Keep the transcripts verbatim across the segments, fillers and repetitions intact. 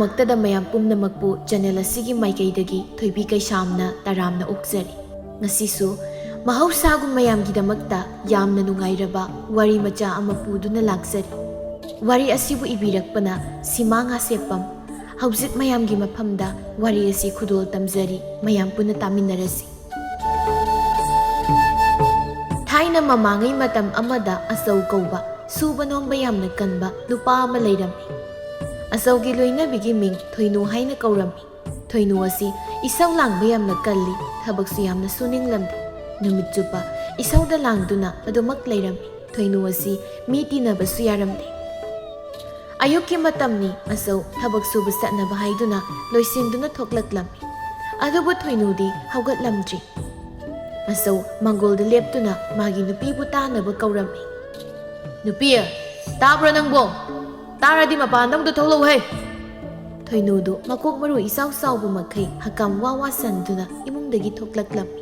ꯃꯛꯇꯗ ꯃꯌꯥꯝ ꯄꯨꯝꯅꯃꯛꯄꯨ ꯆꯦꯅꯦꯜ ꯑꯁꯤꯒꯤ ꯃꯥꯏꯀꯩꯗꯒꯤ ꯊꯣꯏꯕꯤ ꯀꯩꯁꯥꯝꯅ ꯇꯔꯥꯝꯅ ꯑꯣꯛꯆꯔꯤ꯫ ꯉꯁꯤꯁꯨ ꯃꯍꯧꯁꯥꯒꯨꯝ ꯃꯌꯥꯝꯒꯤꯗꯃꯛꯇ ꯌꯥꯝꯅ ꯅꯨꯡꯉꯥꯏꯔꯕ ꯋꯥꯔꯤ ꯃꯆꯥ ꯑꯃ ꯄꯨꯗꯨꯅ ꯂꯥꯛꯆꯔꯤ꯫ ꯋꯥꯔꯤ ꯑꯁꯤꯕꯨ ꯏꯕꯤꯔꯛꯄꯅ ꯁꯤꯃꯥ ꯉꯥꯁꯦꯞꯄꯝ꯫ ꯍꯧꯖꯤꯛ ꯃꯌꯥꯝꯒꯤ ꯃꯐꯝꯗ ꯋꯥꯔꯤ ꯑꯁꯤ ꯈꯨꯗꯣꯜ ꯇꯝꯖꯔꯤ, ꯃꯌꯥꯝ ꯄꯨꯟꯅ ꯇꯥꯃꯤꯟꯅꯔꯁꯤ꯫ ꯊꯥꯏꯅ ꯃꯃꯥꯡꯉꯩ ꯃꯇꯝ ꯑꯃꯗ ꯑꯆꯧ ꯀꯧꯕ ꯁꯨꯕ ꯅꯣꯝꯕ ꯌꯥꯝꯅ ꯀꯟꯕ ꯅꯨꯄꯥ ꯑꯃ ꯂꯩꯔꯝꯃꯤ꯫ ꯑꯆꯧꯒꯤ ꯂꯣꯏꯅꯕꯤꯒꯤ ꯃꯤꯡ ꯊꯣꯏꯅꯨ ꯍꯥꯏꯅ ꯀꯧꯔꯝꯃꯤ꯫ ꯊꯣꯏꯅꯨ ꯑꯁꯤ ꯏꯁꯧ ꯂꯥꯡꯕ ꯌꯥꯝꯅ ꯀꯜꯂꯤ, ꯊꯕꯛꯁꯨ ꯌꯥꯝꯅ ꯁꯨꯅꯤꯡꯂꯝꯗꯦ꯫ ꯅꯨꯃꯤꯠ ꯆꯨꯞꯄ ꯏꯁꯧꯗ ꯂꯥꯡꯗꯨꯅ ꯑꯗꯨꯃꯛ ꯂꯩꯔꯝꯃꯤ꯫ ꯊꯣꯏꯅꯨ ꯑꯁꯤ ꯃꯤ ꯇꯤꯟꯅꯕꯁꯨ ꯌꯥꯔꯝꯗꯦ꯫ ꯑꯌꯨꯛꯀꯤ ꯃꯇꯝꯅꯤ, ꯑꯆꯧ ꯊꯕꯛ ꯁꯨꯕ ꯆꯠꯅꯕ ꯍꯥꯏꯗꯨꯅ ꯂꯣꯏꯁꯤꯟꯗꯨꯅ ꯊꯣꯛꯂꯛꯂꯝꯃꯤ꯫ ꯑꯗꯨꯕꯨ ꯊꯣꯏꯅꯨꯗꯤ ꯍꯧꯒꯠꯂꯝꯗ꯭ꯔꯤ꯫ ꯑꯆꯧ ꯃꯪꯒꯣꯜꯗ ꯂꯦꯞꯇꯨꯅ ꯃꯥꯒꯤ ꯅꯨꯄꯤꯕꯨ ꯇꯥꯅꯕ ꯀꯧꯔꯝꯃꯤ꯫ "ꯅꯨꯄꯤ, ꯇꯥꯕ꯭ꯔꯣ ꯅꯪꯕꯣ? ꯇꯥꯔꯗꯤ ꯃꯄꯥꯟꯗ ꯑꯃꯨꯛꯇ ꯊꯣꯛꯂꯛꯎꯍꯦ!" ꯊꯣꯏꯅꯨꯗꯨ ꯃꯀꯣꯛ ꯃꯔꯨ ꯏꯆꯥꯎ ꯆꯥꯎꯕ ꯃꯈꯩ ꯍꯀꯥꯝ ꯋꯥ ꯋꯥ ꯁꯟꯗꯨꯅ ꯏꯃꯨꯡꯗꯒꯤ ꯊꯣꯛꯂꯛꯂꯝꯃꯤ꯫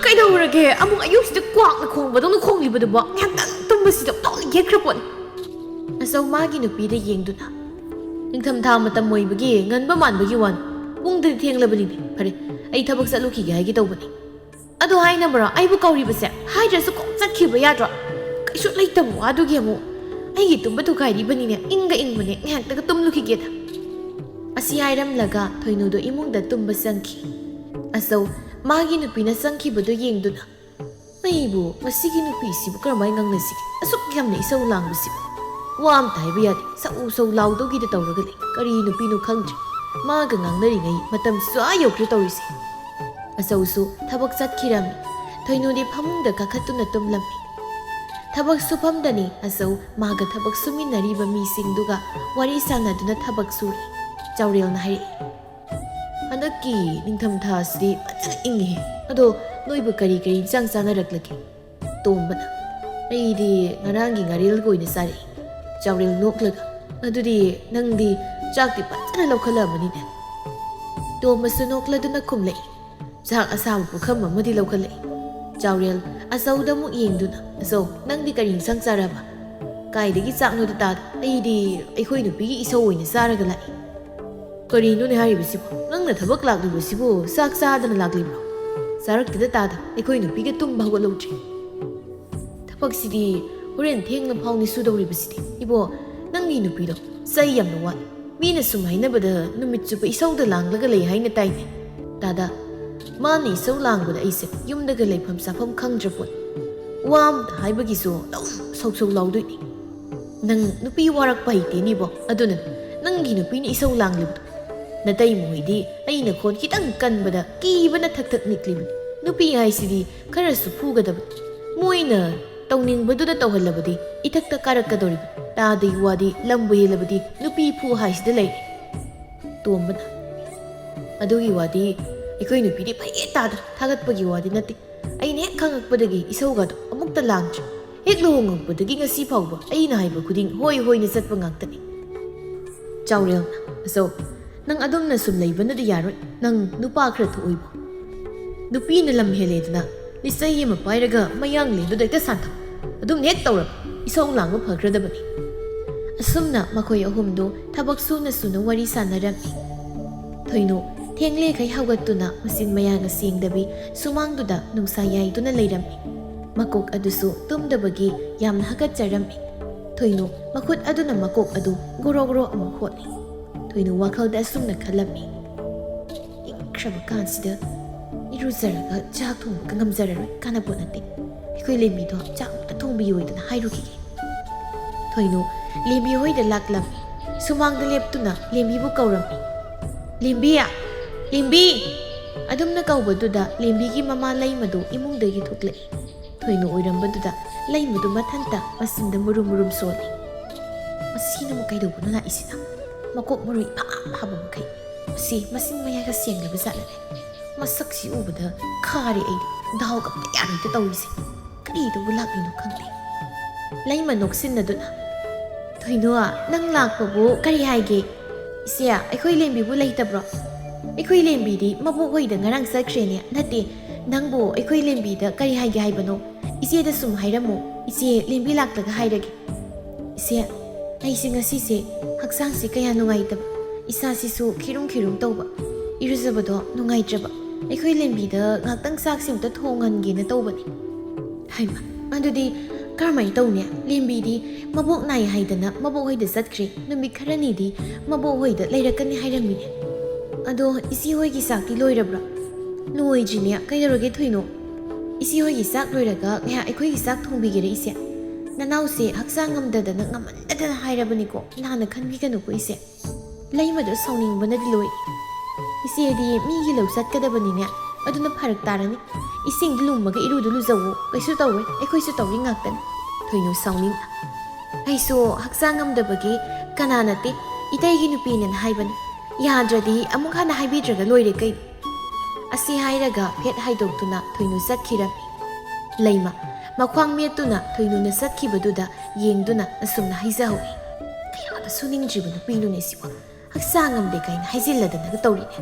"ꯀꯩꯗꯧꯔꯒꯦ? ꯑꯃꯨꯛ ꯑꯌꯨꯛꯁꯤꯗ ꯀ꯭ꯋꯥꯛꯅ ꯈꯣꯡꯕꯗꯧꯅ ꯈꯣꯡꯂꯤꯕꯗꯨꯕꯣ? ꯉꯥꯏꯍꯥꯛꯇꯪ ꯇꯨꯝꯕꯁꯤꯗ ꯑꯣꯟꯊꯣꯛꯅ ꯌꯦꯠꯈ꯭ꯔ ꯄꯣꯠꯅꯤ!" ꯑꯆꯧ ꯃꯥꯒꯤ ꯅꯨꯄꯤꯗ ꯌꯦꯡꯗꯨꯅ, "ꯅꯤꯡꯊꯝꯊꯥ ꯃꯇꯝ ꯑꯣꯏꯕꯒꯤ ꯉꯟꯕ ꯃꯥꯟꯕꯒꯤ ꯋꯥꯅꯤ꯫ ꯄꯨꯡꯗꯗꯤ ꯊꯦꯡꯂꯕꯅꯤꯅꯦ꯫ ꯐꯔꯦ, ꯑꯩ ꯊꯕꯛ ꯆꯠꯂꯨꯈꯤꯒꯦ ꯍꯥꯏꯒꯦ ꯇꯧꯕꯅꯤ꯫" "ꯑꯗꯨ ꯍꯥꯏꯅꯕ꯭ꯔꯣ ꯑꯩꯕꯨ ꯀꯧꯔꯤꯕꯁꯦ? ꯍꯥꯏꯗ꯭ꯔꯁꯨ ꯀꯣꯛ ꯆꯠꯈꯤꯕ ꯌꯥꯗ꯭ꯔꯣ? ꯀꯩꯁꯨ ꯂꯩꯇꯕ ꯋꯥꯗꯨꯒꯤ ꯑꯃꯨꯛ꯫ ꯑꯩꯒꯤ ꯇꯨꯝꯕ ꯊꯨꯒꯥꯏꯔꯤꯕꯅꯤꯅꯦ, ꯏꯪꯒ ꯏꯪꯕꯅꯦ, ꯉꯥꯏꯍꯥꯛꯇꯒ ꯇꯨꯝꯂꯨꯈꯤꯒꯦꯗ꯫" ꯑꯁꯤ ꯍꯥꯏꯔꯝꯂꯒ ꯊꯣꯏꯅꯨꯗꯣ ꯏꯃꯨꯡꯗ ꯇꯨꯝꯕ ꯆꯪꯈꯤ꯫ ꯑꯆꯧ ꯃꯥꯒꯤ ꯅꯨꯄꯤꯅ ꯆꯪꯈꯤꯕꯗꯨ ꯌꯦꯡꯗꯨꯅ, "ꯑꯩꯕꯨ ꯃꯁꯤꯒꯤ ꯅꯨꯄꯤꯁꯤꯕꯨ ꯀꯔꯝꯍꯥꯏꯅ ꯉꯥꯡꯅꯁꯤꯒꯦ? ꯑꯁꯨꯛ ꯌꯥꯝꯅ ꯏꯁꯧ ꯂꯥꯡꯕꯁꯤꯕꯨ꯫ ꯋꯥ ꯑꯝꯇ ꯍꯥꯏꯕ ꯌꯥꯗꯦ, ꯁꯧ ꯁꯧ ꯂꯥꯎꯗꯧꯒꯤꯗ ꯇꯧꯔꯒ ꯂꯩ꯫ ꯀꯔꯤ ꯅꯨꯄꯤꯅꯣ ꯈꯪꯗ꯭ꯔꯦ꯫ ꯃꯥꯒ ꯉꯥꯡꯅꯔꯤꯉꯩ ꯃꯇꯝꯁꯨ ꯑꯥ ꯌꯧꯈ꯭ꯔꯦ ꯇꯧꯔꯤꯁꯦ꯫" ꯑꯆꯧꯁꯨ ꯊꯕꯛ ꯆꯠꯈꯤꯔꯝꯃꯤ꯫ ꯊꯣꯏꯅꯨꯗꯤ ꯐꯃꯨꯡꯗ ꯀꯥꯈꯠꯇꯨꯅ ꯇꯨꯝꯂꯝꯃꯤ꯫ ꯊꯕꯛ ꯁꯨꯐꯝꯗꯅꯤ ꯑꯆꯧ ꯃꯥꯒ ꯊꯕꯛ ꯁꯨꯃꯤꯟꯅꯔꯤꯕ ꯃꯤꯁꯤꯡꯗꯨꯒ ꯋꯥꯔꯤ ꯁꯥꯟꯅꯗꯨꯅ ꯊꯕꯛ ꯁꯨꯔꯤ꯫ ꯆꯥꯎꯔꯦꯜꯅ ꯍꯥꯏꯔꯛꯏ, "ꯍꯟꯗꯛꯀꯤ ꯅꯤꯡꯊꯝꯊꯥꯁꯤꯗꯤ ꯐꯖꯅ ꯏꯪꯉꯤꯍꯦ꯫ ꯑꯗꯣ ꯅꯣꯏꯕꯨ ꯀꯔꯤ ꯀꯔꯤ ꯏꯟꯁꯥꯡ ꯆꯥꯅꯔꯛꯂꯒꯦ?" ꯇꯣꯝꯕꯅ, "ꯑꯩꯗꯤ ꯉꯔꯥꯡꯒꯤ ꯉꯥꯔꯦꯜꯒ ꯑꯣꯏꯅ ꯆꯥꯔꯛꯏ꯫" ꯆꯥꯎꯔꯦꯜ ꯅꯣꯛꯂꯒ, "ꯑꯗꯨꯗꯤ ꯅꯪꯗꯤ ꯆꯥꯛꯇꯤ ꯐꯖꯅ ꯂꯧꯈꯠꯂꯛꯑꯃꯅꯤꯅꯦ?" ꯇꯣꯝꯕꯁꯨ ꯅꯣꯛꯂꯗꯨꯅ ꯈꯨꯝꯂꯛꯏ, "ꯆꯥꯛ ꯑꯁꯥꯕ ꯄꯨꯈꯝ ꯑꯃꯗꯤ ꯂꯧꯈꯠꯂꯛꯏ꯫" ꯆꯥꯎꯔꯦꯜ ꯑꯆꯧꯗ ꯑꯃꯨꯛ ꯌꯦꯡꯗꯨꯅ, "ꯑꯆꯧ, ꯅꯪꯗꯤ ꯀꯔꯤ ꯏꯟꯁꯥꯡ ꯆꯥꯔꯕ?" "ꯀꯥꯏꯗꯒꯤ ꯆꯥꯛꯅꯣꯗ ꯇꯥꯗ, ꯑꯩꯗꯤ ꯑꯩꯈꯣꯏ ꯅꯨꯄꯤꯒꯤ ꯏꯁꯧ ꯑꯣꯏꯅ ꯆꯥꯔꯒ ꯂꯥꯛꯏ"꯫ "ꯀꯔꯤꯅꯣꯅꯦ ꯍꯥꯏꯔꯤꯕꯁꯤꯕꯨ? ꯅꯪꯅ ꯊꯕꯛ ꯂꯥꯛꯂꯤꯕꯁꯤꯕꯨ ꯆꯥꯛ ꯆꯥꯗꯅ ꯂꯥꯛꯂꯤꯕ꯭ꯔꯣ? ꯆꯥꯔꯛꯇꯦꯗ ꯇꯥꯗ, ꯑꯩꯈꯣꯏ ꯅꯨꯄꯤꯒ ꯇꯨꯝꯕ ꯍꯧꯒꯠꯍꯧꯗ꯭ꯔꯤ꯫ ꯊꯕꯛꯁꯤꯗꯤ ꯍꯣꯔꯦꯟ ꯊꯦꯡꯅ ꯐꯥꯎꯅꯤ ꯁꯨꯗꯧꯔꯤꯕꯁꯤꯗꯤ꯫ ꯏꯕꯣ, ꯅꯪꯒꯤ ꯅꯨꯄꯤꯗꯣ ꯆꯩ ꯌꯥꯝꯅ ꯋꯥꯠꯂꯤ꯫ ꯃꯤꯅ ꯁꯨꯝ ꯍꯥꯏꯅꯕꯗ ꯅꯨꯃꯤꯠ ꯆꯨꯞꯄ ꯏꯁꯧꯗ ꯂꯥꯡꯂꯒ ꯂꯩ ꯍꯥꯏꯅ ꯇꯥꯏꯅꯦ꯫ ꯇꯥꯗ, ꯃꯥꯅ ꯏꯁꯧ ꯂꯥꯡꯕꯗ ꯑꯩꯁꯦ ꯌꯨꯝꯗꯒ ꯂꯩꯐꯝ ꯆꯥꯐꯝ ꯈꯪꯗ꯭ꯔ ꯄꯣꯠꯅꯤ꯫ ꯋꯥ ꯑꯝꯇ ꯍꯥꯏꯕꯒꯤꯁꯨ ꯑꯗꯨꯝ ꯁꯧ ꯁꯧ ꯂꯥꯎꯗꯣꯏꯅꯤ꯫ ꯅꯪ ꯅꯨꯄꯤ ꯋꯥꯔꯛꯄ ꯍꯩꯇꯦꯅꯤꯕꯣ, ꯑꯗꯨꯅ ꯅꯪꯒꯤ ꯅꯨꯄꯤꯅ ꯏꯁꯧ ꯂꯥꯡꯂꯤꯕꯗꯣ꯫ ꯅꯇꯩꯃ ꯍꯣꯏꯗꯤ ꯑꯩꯅ ꯈꯣꯟ ꯈꯤꯇꯪ ꯀꯟꯕꯗ ꯀꯤꯕꯅ ꯊꯛ ꯊꯛ ꯅꯤꯛꯂꯤꯕꯅꯤ꯫ ꯅꯨꯄꯤ ꯍꯥꯏꯁꯤꯗꯤ ꯈꯔꯁꯨ ꯐꯨꯒꯗꯕꯅꯤ꯫ ꯃꯣꯏꯅ ꯇꯧꯅꯤꯡꯕꯗꯨꯗ ꯇꯧꯍꯜꯂꯕꯗꯤ ꯏꯊꯛꯇ ꯀꯥꯔꯛꯀꯗꯧꯔꯤꯕꯅꯤ꯫ ꯇꯥꯗꯒꯤ ꯋꯥꯗꯤ ꯂꯝꯕꯨ ꯍꯦꯜꯂꯕꯗꯤ ꯅꯨꯄꯤ ꯐꯨ ꯍꯥꯏꯁꯤꯗ ꯂꯩꯔꯦ꯫ ꯇꯣꯝꯕꯅ, "ꯑꯗꯨꯒꯤ ꯋꯥꯗꯤ ꯑꯩꯈꯣꯏ ꯅꯨꯄꯤꯗꯤ ꯐꯩꯌꯦ ꯇꯥꯗ, ꯊꯥꯒꯠꯄꯒꯤ ꯋꯥꯗꯤ ꯅꯠꯇꯦ꯫ ꯑꯩꯅ ꯍꯦꯛ ꯈꯪꯉꯛꯄꯗꯒꯤ ꯏꯁꯧꯒꯗꯣ ꯑꯃꯨꯛꯇ ꯂꯥꯡꯗ꯭ꯔꯤ꯫ ꯍꯦꯛ ꯂꯨꯍꯣꯡꯉꯛꯄꯗꯒꯤ ꯉꯁꯤ ꯐꯥꯎꯕ ꯑꯩꯅ ꯍꯥꯏꯕ ꯈꯨꯗꯤꯡ ꯍꯣꯏ ꯍꯣꯏꯅ ꯆꯠꯄ ꯉꯥꯛꯇꯅꯤ"꯫ ꯆꯥꯎꯔꯦꯜꯅ, "ꯑꯆꯧ, ꯅꯪ ꯑꯗꯨꯝꯅ ꯁꯨꯝ ꯂꯩꯕꯅꯗꯤ ꯌꯥꯔꯣꯏ꯫ ꯅꯪ ꯅꯨꯄꯥ ꯈꯔ ꯊꯣꯛꯎꯏꯕꯣ꯫ ꯅꯨꯄꯤꯅ ꯂꯝ ꯍꯦꯜꯂꯦꯗꯅ ꯂꯤꯆꯩ ꯑꯃ ꯄꯥꯏꯔꯒ ꯃꯌꯥꯡꯂꯦꯟꯗꯨꯗ ꯍꯦꯛꯇ ꯁꯥꯟꯊꯧ꯫ ꯑꯗꯨꯝ ꯍꯦꯛ ꯇꯧꯔꯕ ꯏꯁꯧ ꯂꯥꯡꯕ ꯐꯈ꯭ꯔꯗꯕꯅꯤ"꯫ ꯑꯁꯨꯝꯅ ꯃꯈꯣꯏ ꯑꯍꯨꯝꯗꯨ ꯊꯕꯛ ꯁꯨꯅ ꯁꯨꯅ ꯋꯥꯔꯤ ꯁꯥꯟꯅꯔꯝꯃꯤ꯫ ꯊꯣꯏꯅꯨ ꯊꯦꯡꯂꯦꯈꯩ ꯍꯧꯒꯠꯇꯨꯅ ꯃꯆꯤꯟ ꯃꯌꯥꯒ ꯁꯦꯡꯗꯕꯤ ꯁꯨꯃꯥꯡꯗꯨꯗ ꯅꯨꯡꯁꯥ ꯌꯥꯏꯗꯨꯅ ꯂꯩꯔꯝꯃꯤ꯫ ꯃꯀꯣꯛ ꯑꯗꯨꯁꯨ ꯇꯨꯝꯗꯕꯒꯤ ꯌꯥꯝꯅ ꯍꯥꯀꯠꯆꯔꯝꯃꯤ꯫ ꯊꯣꯏꯅꯨ ꯃꯈꯨꯠ ꯑꯗꯨꯅ ꯃꯀꯣꯛ ꯑꯗꯨ ꯒꯣꯔꯣ ꯒꯣꯔꯣ ꯑꯃꯨꯛ ꯍꯣꯠꯂꯤ꯫ ꯊꯣꯏꯅꯨ ꯋꯥꯈꯜꯗ ꯑꯁꯨꯝꯅ ꯈꯜꯂꯝꯃꯤ, "ꯏꯪꯈ꯭ꯔꯕ ꯀꯥꯟꯁꯤꯗ ꯏꯔꯨꯖꯔꯒ ꯆꯥꯛ ꯊꯣꯡꯕꯒ ꯉꯝꯖꯔꯔꯣꯏ, ꯀꯥꯟꯅꯄꯣꯠ ꯅꯠꯇꯦ꯫ ꯑꯩꯈꯣꯏ ꯂꯦꯝꯕꯤꯗꯣ ꯆꯥꯛ ꯑꯝꯇ ꯊꯣꯡꯕꯤꯌꯣꯗꯅ ꯍꯥꯏꯔꯨꯈꯤꯒꯦ"꯫ ꯊꯣꯏꯅꯨ ꯂꯦꯝꯕꯤ ꯍꯣꯏꯗ ꯂꯥꯛꯂꯝꯃꯤ꯫ ꯁꯨꯃꯥꯡꯗ ꯂꯦꯞꯇꯨꯅ ꯂꯦꯝꯕꯤꯕꯨ ꯀꯧꯔꯝꯃꯤ꯫ "ꯂꯦꯝꯕꯤ! ꯂꯦꯝꯕꯤ!" ꯑꯗꯨꯝꯅ ꯀꯧꯕꯗꯨꯗ ꯂꯦꯝꯕꯤꯒꯤ ꯃꯃꯥ ꯂꯩꯃꯗꯨ ꯏꯃꯨꯡꯗꯒꯤ ꯊꯣꯛꯂꯛꯏ꯫ ꯊꯣꯏꯅꯨ ꯑꯣꯏꯔꯝꯕꯗꯨꯗ ꯂꯩꯃꯗꯨ ꯃꯊꯟꯇ ꯃꯆꯤꯟꯗ ꯃꯨꯔꯨꯝ ꯃꯨꯔꯨꯝ ꯁꯣꯜꯂꯤ꯫ "ꯃꯁꯤꯅ ꯑꯃꯨꯛ ꯀꯩꯗꯧꯕꯅꯣ ꯂꯥꯛꯏꯁꯤꯅ? ꯃꯀꯣꯛ ꯃꯔꯨ ꯏꯐꯥ ꯐꯥꯕ ꯃꯈꯩ꯫ ꯃꯁꯤ ꯃꯆꯤꯟ ꯃꯌꯥꯒ ꯁꯦꯡꯗꯕ ꯖꯥꯠꯂꯅꯦ? ꯃꯁꯛꯁꯤ ꯎꯕꯗ ꯈꯥꯔꯦ ꯑꯩꯗꯤ꯫ ꯗꯥꯎꯒ ꯑꯝꯇ ꯌꯥꯔꯣꯏꯗ ꯇꯧꯔꯤꯁꯦ꯫ ꯀꯔꯤ ꯇꯧꯕ ꯂꯥꯛꯂꯤꯅꯣ ꯈꯪꯗꯦ"꯫ ꯂꯩꯃ ꯅꯣꯛꯁꯤꯟꯅꯗꯨꯅ, "ꯊꯣꯏꯅꯨ, ꯅꯪ ꯂꯥꯛꯄꯕꯨ ꯀꯔꯤ ꯍꯥꯏꯒꯦ? ꯏꯆꯦ, ꯑꯩꯈꯣꯏ ꯂꯦꯝꯕꯤꯕꯨ ꯂꯩꯇꯕ꯭ꯔꯣ? ꯑꯩꯈꯣꯏ ꯂꯦꯝꯕꯤꯗꯤ ꯃꯕꯣꯛ ꯍꯣꯏꯗ ꯉꯔꯥꯡ ꯆꯠꯈ꯭ꯔꯦꯅꯦ꯫ ꯅꯠꯇꯦ, ꯅꯪꯕꯨ ꯑꯩꯈꯣꯏ ꯂꯦꯝꯕꯤꯗ ꯀꯔꯤ ꯍꯥꯏꯒꯦ ꯍꯥꯏꯕꯅꯣ? ꯏꯆꯦꯗ ꯁꯨꯝ ꯍꯥꯏꯔꯝꯃꯨ, ꯏꯆꯦ ꯂꯦꯝꯕꯤ ꯂꯥꯛꯂꯒ ꯍꯥꯏꯔꯒꯦ"꯫ "ꯏꯆꯦ, ꯑꯩꯁꯦ ꯉꯁꯤꯁꯦ ꯍꯛꯆꯥꯡꯁꯦ ꯀꯌꯥ ꯅꯨꯡꯉꯥꯏꯇꯕ, ꯏꯁꯥꯁꯤꯁꯨ ꯈꯤꯔꯨꯝ ꯈꯤꯔꯨꯝ ꯇꯧꯕ, ꯏꯔꯨꯖꯕꯗꯣ ꯅꯨꯡꯉꯥꯏꯇ꯭ꯔꯕ꯫ ꯑꯩꯈꯣꯏ ꯂꯦꯝꯕꯤꯗ ꯉꯥꯛꯇꯪ ꯆꯥꯛꯁꯦ ꯑꯝꯇ ꯊꯣꯡꯍꯟꯒꯦꯅ ꯇꯧꯕꯅꯤ꯫" "ꯍꯩꯃ, ꯑꯗꯨꯗꯤ ꯀꯔꯝꯍꯥꯏꯅ ꯇꯧꯅꯤ? ꯂꯦꯝꯕꯤꯗꯤ ꯃꯕꯣꯛ ꯅꯥꯏ ꯍꯥꯏꯗꯅ ꯃꯕꯣꯛ ꯍꯣꯏꯗ ꯆꯠꯈ꯭ꯔꯦ꯫ ꯅꯨꯃꯤꯠ ꯈꯔꯅꯤꯗꯤ ꯃꯕꯣꯛ ꯍꯣꯏꯗ ꯂꯩꯔꯛꯀꯅꯤ ꯍꯥꯏꯔꯝꯃꯤꯅꯦ꯫ ꯑꯗꯣ ꯏꯆꯦ ꯍꯣꯏꯒꯤ ꯆꯥꯛꯇꯤ ꯂꯣꯏꯔꯕ꯭ꯔꯣ?" "ꯂꯣꯏꯗ꯭ꯔꯤꯅꯦ꯫ ꯀꯩꯗꯧꯔꯒꯦ ꯊꯣꯏꯅꯨ? ꯏꯆꯦ ꯍꯣꯏꯒꯤ ꯆꯥꯛ ꯂꯣꯏꯔꯒ ꯉꯥꯏꯍꯥꯛ ꯑꯩꯈꯣꯏꯒꯤ ꯆꯥꯛ ꯊꯣꯡꯕꯤꯒꯦꯔꯥ ꯏꯆꯦ? ꯅꯅꯥꯎꯁꯦ ꯍꯛꯆꯥꯡ ꯉꯝꯗꯗꯅ ꯉꯝꯃꯟꯗꯗꯅ ꯍꯥꯏꯔꯕꯅꯤꯀꯣ꯫ ꯂꯥꯟꯅ ꯈꯟꯕꯤꯒꯅꯨꯀꯣ ꯏꯆꯦ꯫" ꯂꯩꯃꯗꯣ ꯁꯥꯎꯅꯤꯡꯕꯅꯗꯤ ꯂꯣꯏꯔꯦ꯫ "ꯏꯆꯦꯗꯤ ꯃꯤꯒꯤ ꯂꯧ ꯆꯠꯀꯗꯕꯅꯤꯅꯦ꯫ ꯑꯗꯨꯅ ꯐꯔꯛ ꯇꯥꯔꯅꯤ꯫ ꯏꯁꯤꯡꯗ ꯂꯨꯝꯃꯒ ꯏꯔꯨꯗꯨ ꯂꯨꯖꯧꯋꯣ꯫ ꯀꯩꯁꯨ ꯇꯧꯔꯣꯏ꯫ ꯑꯩꯈꯣꯏꯁꯨ ꯇꯧꯔꯤ ꯉꯥꯛꯇꯅꯤ꯫" ꯊꯣꯏꯅꯨ ꯁꯥꯎꯅꯤꯡ꯫ "ꯑꯩꯁꯨ ꯍꯛꯆꯥꯡ ꯉꯝꯗꯕꯒꯤ ꯀꯅꯥ ꯅꯠꯇꯦ, ꯏꯇꯩꯒꯤ ꯅꯨꯄꯤꯅꯦꯅ ꯍꯥꯏꯕꯅꯤ꯫ ꯌꯥꯗ꯭ꯔꯗꯤ ꯑꯃꯨꯛ ꯍꯟꯅ ꯍꯥꯏꯕꯤꯗ꯭ꯔꯒ ꯂꯣꯏꯔꯦ ꯀꯩꯅꯣ꯫" ꯑꯁꯤ ꯍꯥꯏꯔꯒ ꯐꯦꯠ ꯍꯥꯏꯗꯣꯛꯇꯨꯅ ꯊꯣꯏꯅꯨ ꯆꯠꯈꯤꯔꯝꯃꯤ꯫ ꯂꯩꯃ ꯃꯈ꯭ꯋꯥꯡ ꯃꯦꯠꯇꯨꯅ ꯊꯣꯏꯅꯨꯅ ꯆꯠꯈꯤꯕꯗꯨꯗ ꯌꯦꯡꯗꯨꯅ ꯑꯁꯨꯝꯅ ꯍꯥꯏꯖꯍꯧꯏ꯫ "ꯀꯌꯥꯗ ꯁꯨꯅꯤꯡꯗ꯭ꯔꯤꯕ ꯅꯨꯄꯤꯅꯣꯅꯦ ꯁꯤꯕꯣ꯫ ꯍꯛꯆꯥꯡ ꯉꯝꯗꯦ ꯀꯥꯏꯅ ꯍꯥꯏꯖꯤꯜꯂꯗꯅꯒ ꯇꯧꯔꯤꯅꯦ꯫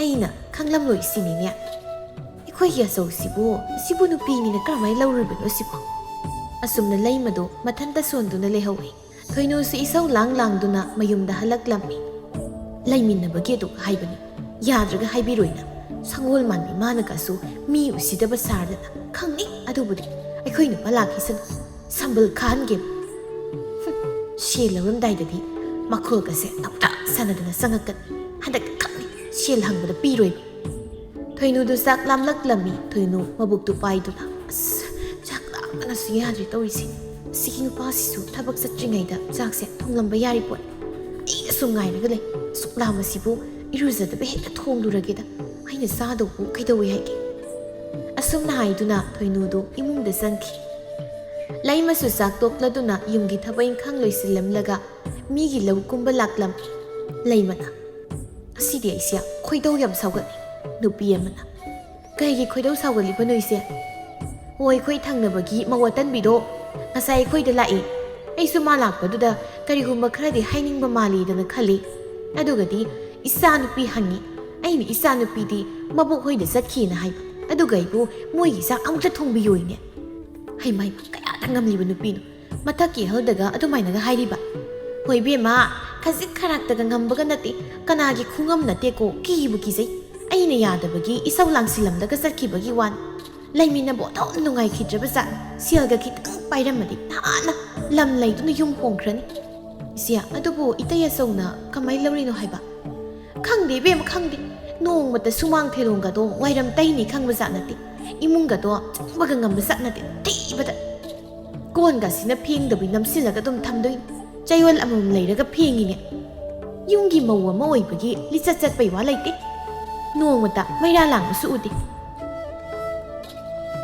ꯑꯩꯅ ꯈꯪꯂꯝꯂꯣꯏ ꯁꯤꯅꯤꯅꯦ꯫ ꯑꯩꯈꯣꯏꯒꯤ ꯑꯆꯧꯁꯤꯕꯨ, ꯁꯤꯕꯨ ꯅꯨꯄꯤꯅꯤꯅ ꯀꯔꯝꯍꯥꯏꯅ ꯂꯧꯔꯨꯔꯤꯕꯅꯣ ꯁꯤꯕꯣ?" ꯑꯁꯨꯝꯅ ꯂꯩꯃꯗꯣ ꯃꯊꯟꯇ ꯁꯣꯟꯗꯨꯅ ꯂꯩꯍꯧꯏ꯫ ꯊꯣꯏꯅꯨꯁꯨ ꯏꯁꯧ ꯂꯥꯡ ꯂꯥꯡꯗꯨꯅ ꯃꯌꯨꯝꯗ ꯍꯜꯂꯛꯂꯝꯃꯤ꯫ "ꯂꯩꯃꯤꯟꯅꯕꯒꯤ ꯑꯗꯨ ꯍꯥꯏꯕꯅꯤ, ꯌꯥꯗ꯭ꯔꯒ ꯍꯥꯏꯕꯤꯔꯣꯏꯅ꯫ ꯁꯪꯒꯣꯜ ꯃꯥꯟꯕꯤ ꯃꯥꯅꯒꯁꯨ ꯃꯤ ꯎꯁꯤꯗꯕ ꯁꯥꯔꯗꯅ꯫ ꯈꯪꯅꯤ ꯑꯗꯨꯕꯨꯗꯤ, ꯑꯩꯈꯣꯏ ꯅꯨꯄꯥ ꯂꯥꯛꯈꯤꯁꯅꯨ꯫ ꯁꯝꯕꯜ ꯈꯥꯍꯟꯒꯦ꯫ ꯍꯨꯝ, ꯁꯦꯜ ꯂꯧꯔꯝꯗꯥꯏꯗꯗꯤ ꯃꯈꯣꯜꯒꯁꯦ ꯅꯧꯇ ꯁꯥꯟꯅꯗꯅ ꯆꯪꯉꯛꯀꯅꯤ꯫ ꯍꯟꯗꯛꯇꯤ ꯈꯪꯅꯤ, ꯁꯦꯜ ꯍꯪꯕꯗ ꯄꯤꯔꯣꯏꯕ꯫" ꯊꯣꯏꯅꯨꯗꯨ ꯆꯥꯛ ꯂꯥꯝꯂꯛꯂꯝꯃꯤ꯫ ꯊꯣꯏꯅꯨ ꯃꯕꯨꯛꯇꯨ ꯄꯥꯏꯗꯨꯅ, "ꯑꯁ, ꯆꯥꯛ ꯂꯥꯝꯕꯅꯁꯨ ꯌꯥꯗ꯭ꯔꯦ ꯇꯧꯔꯤꯁꯦ꯫ ꯑꯁꯤꯒꯤ ꯅꯨꯄꯥꯁꯤꯁꯨ ꯊꯕꯛ ꯆꯠꯇ꯭ꯔꯤꯉꯩꯗ ꯆꯥꯛꯁꯦ ꯊꯣꯡꯂꯝꯕ ꯌꯥꯔꯤ ꯄꯣꯠ꯫ ꯑꯩꯒ ꯁꯨꯝ ꯉꯥꯏꯔꯒ ꯂꯩ꯫ ꯑꯁꯨꯛ ꯂꯥꯝꯕꯁꯤꯕꯨ ꯏꯔꯨꯖꯗꯕ ꯍꯦꯛꯇ ꯊꯣꯡꯂꯨꯔꯒꯦꯗ꯫ ꯑꯩꯅ ꯆꯥꯗꯧꯕꯨ ꯀꯩꯗꯧꯏ ꯍꯥꯏꯒꯦ?" ꯑꯁꯨꯝꯅ ꯍꯥꯏꯗꯨꯅ ꯊꯣꯏꯅꯨꯗꯨ ꯏꯃꯨꯡꯗ ꯆꯪꯈꯤ꯫ ꯂꯩꯃꯁꯨ ꯆꯥꯛ ꯇꯣꯛꯂꯗꯨꯅ ꯌꯨꯝꯒꯤ ꯊꯕꯛ ꯏꯪꯈꯥꯡ ꯂꯣꯏꯁꯤꯜꯂꯝꯂꯒ ꯃꯤꯒꯤ ꯂꯧ ꯀꯨꯝꯕ ꯂꯥꯛꯂꯝꯃꯤ꯫ ꯂꯩꯃꯅ, "ꯉꯁꯤꯗꯤ ꯑꯩꯁꯦ ꯈꯣꯏꯗꯧ ꯌꯥꯝ ꯁꯥꯎꯒꯠꯂꯤ꯫" ꯅꯨꯄꯤ ꯑꯃꯅ, "ꯀꯩꯒꯤ ꯈꯣꯏꯗꯧ ꯁꯥꯎꯒꯠꯂꯤꯕꯅꯣ ꯏꯆꯦ?" "ꯑꯣ, ꯑꯩꯈꯣꯏ ꯊꯪꯅꯕꯒꯤ ꯃꯧ ꯑꯇꯟꯕꯤꯗꯣ ꯉꯁꯥꯏ ꯑꯩꯈꯣꯏꯗ ꯂꯥꯛꯏ꯫ ꯑꯩꯁꯨ ꯃꯥ ꯂꯥꯛꯄꯗꯨꯗ ꯀꯔꯤꯒꯨꯝꯕ ꯈꯔꯗꯤ ꯍꯥꯏꯅꯤꯡꯕ ꯃꯥꯜꯂꯤꯗꯅ ꯈꯜꯂꯤ꯫ ꯑꯗꯨꯒꯗꯤ ꯏꯆꯥ ꯅꯨꯄꯤ ꯍꯪꯉꯤ꯫ ꯑꯩꯅ ꯏꯆꯥ ꯅꯨꯄꯤꯗꯤ ꯃꯕꯣꯛ ꯍꯣꯏꯗ ꯆꯠꯈꯤꯅ ꯍꯥꯏꯕ꯫ ꯑꯗꯨꯒ ꯑꯩꯕꯨ ꯃꯣꯏꯒꯤ ꯆꯥꯛ ꯑꯃꯨꯛꯇ ꯊꯣꯡꯕꯤꯌꯣꯏꯅꯦ꯫ ꯍꯩꯃꯥ, ꯀꯌꯥꯗ ꯉꯝꯂꯤꯕ ꯅꯨꯄꯤꯅꯣ꯫ ꯃꯊꯛꯀꯤ ꯑꯍꯜꯗꯒ ꯑꯗꯨꯃꯥꯏꯅꯒ ꯍꯥꯏꯔꯤꯕ? ꯍꯣꯏ ꯏꯕꯦꯝꯃ, ꯈꯖꯤꯛ ꯈꯔꯥꯛꯇꯒ ꯉꯝꯕꯒ ꯅꯠꯇꯦ, ꯀꯅꯥꯒꯤ ꯈꯨꯉꯝ ꯅꯠꯇꯦꯀꯣ, ꯀꯤꯕꯨ ꯀꯤꯖꯩ꯫ ꯑꯩꯅ ꯌꯥꯗꯕꯒꯤ ꯏꯁꯧ ꯂꯥꯡꯁꯤꯜꯂꯝꯗꯒ ꯆꯠꯈꯤꯕꯒꯤ ꯋꯥꯅꯤ꯫ ꯂꯩꯃꯤꯟꯅꯕ ꯑꯣꯟꯊꯣꯛꯅ ꯅꯨꯡꯉꯥꯏꯈꯤꯗ꯭ꯔꯕ ꯖꯥꯠ꯫ ꯁꯦꯜꯒ ꯈꯤꯇꯪ ꯄꯥꯏꯔꯝꯃꯗꯤ ꯅꯍꯥꯟꯅ ꯂꯝ ꯂꯩꯗꯨꯅ ꯌꯨꯝ ꯍꯣꯡꯈ꯭ꯔꯅꯤ꯫ ꯏꯆꯦ, ꯑꯗꯨꯕꯨ ꯏꯇꯩ ꯑꯆꯧꯅ ꯀꯃꯥꯏꯅ ꯂꯧꯔꯤꯅꯣ ꯍꯥꯏꯕ? ꯈꯪꯗꯦ ꯏꯕꯦꯝꯃ, ꯈꯪꯗꯦ꯫ ꯅꯣꯡꯃꯇ ꯁꯨꯃꯥꯡ ꯊꯦꯂꯣꯡꯒꯗꯣ ꯋꯥꯏꯔꯝ ꯇꯩꯅꯤ ꯈꯪꯕ ꯖꯥꯠ ꯅꯠꯇꯦ꯫ ꯏꯃꯨꯡꯒꯗꯣ ꯆꯪꯕꯒ ꯉꯝꯕ ꯖꯥꯠ ꯅꯠꯇꯦ, ꯊꯤꯕꯗ꯫ ꯀꯣꯟꯒꯁꯤꯅ ꯐꯦꯡꯗꯕꯤ ꯅꯝꯁꯤꯜꯂꯒ ꯑꯗꯨꯝ ꯊꯝꯗꯣꯏꯅꯤ꯫ ꯆꯌꯣꯜ ꯑꯃꯃꯝ ꯂꯩꯔꯒ ꯐꯦꯡꯉꯤꯅꯦ꯫ ꯌꯨꯝꯒꯤ ꯃꯧ ꯑꯃ ꯑꯣꯏꯕꯒꯤ ꯂꯤꯆꯠ ꯆꯠꯄꯩ ꯋꯥ ꯂꯩꯇꯦ꯫ ꯅꯣꯡꯃꯇ ꯃꯩꯔꯥ ꯂꯥꯡꯕꯁꯨ ꯎꯗꯦ꯫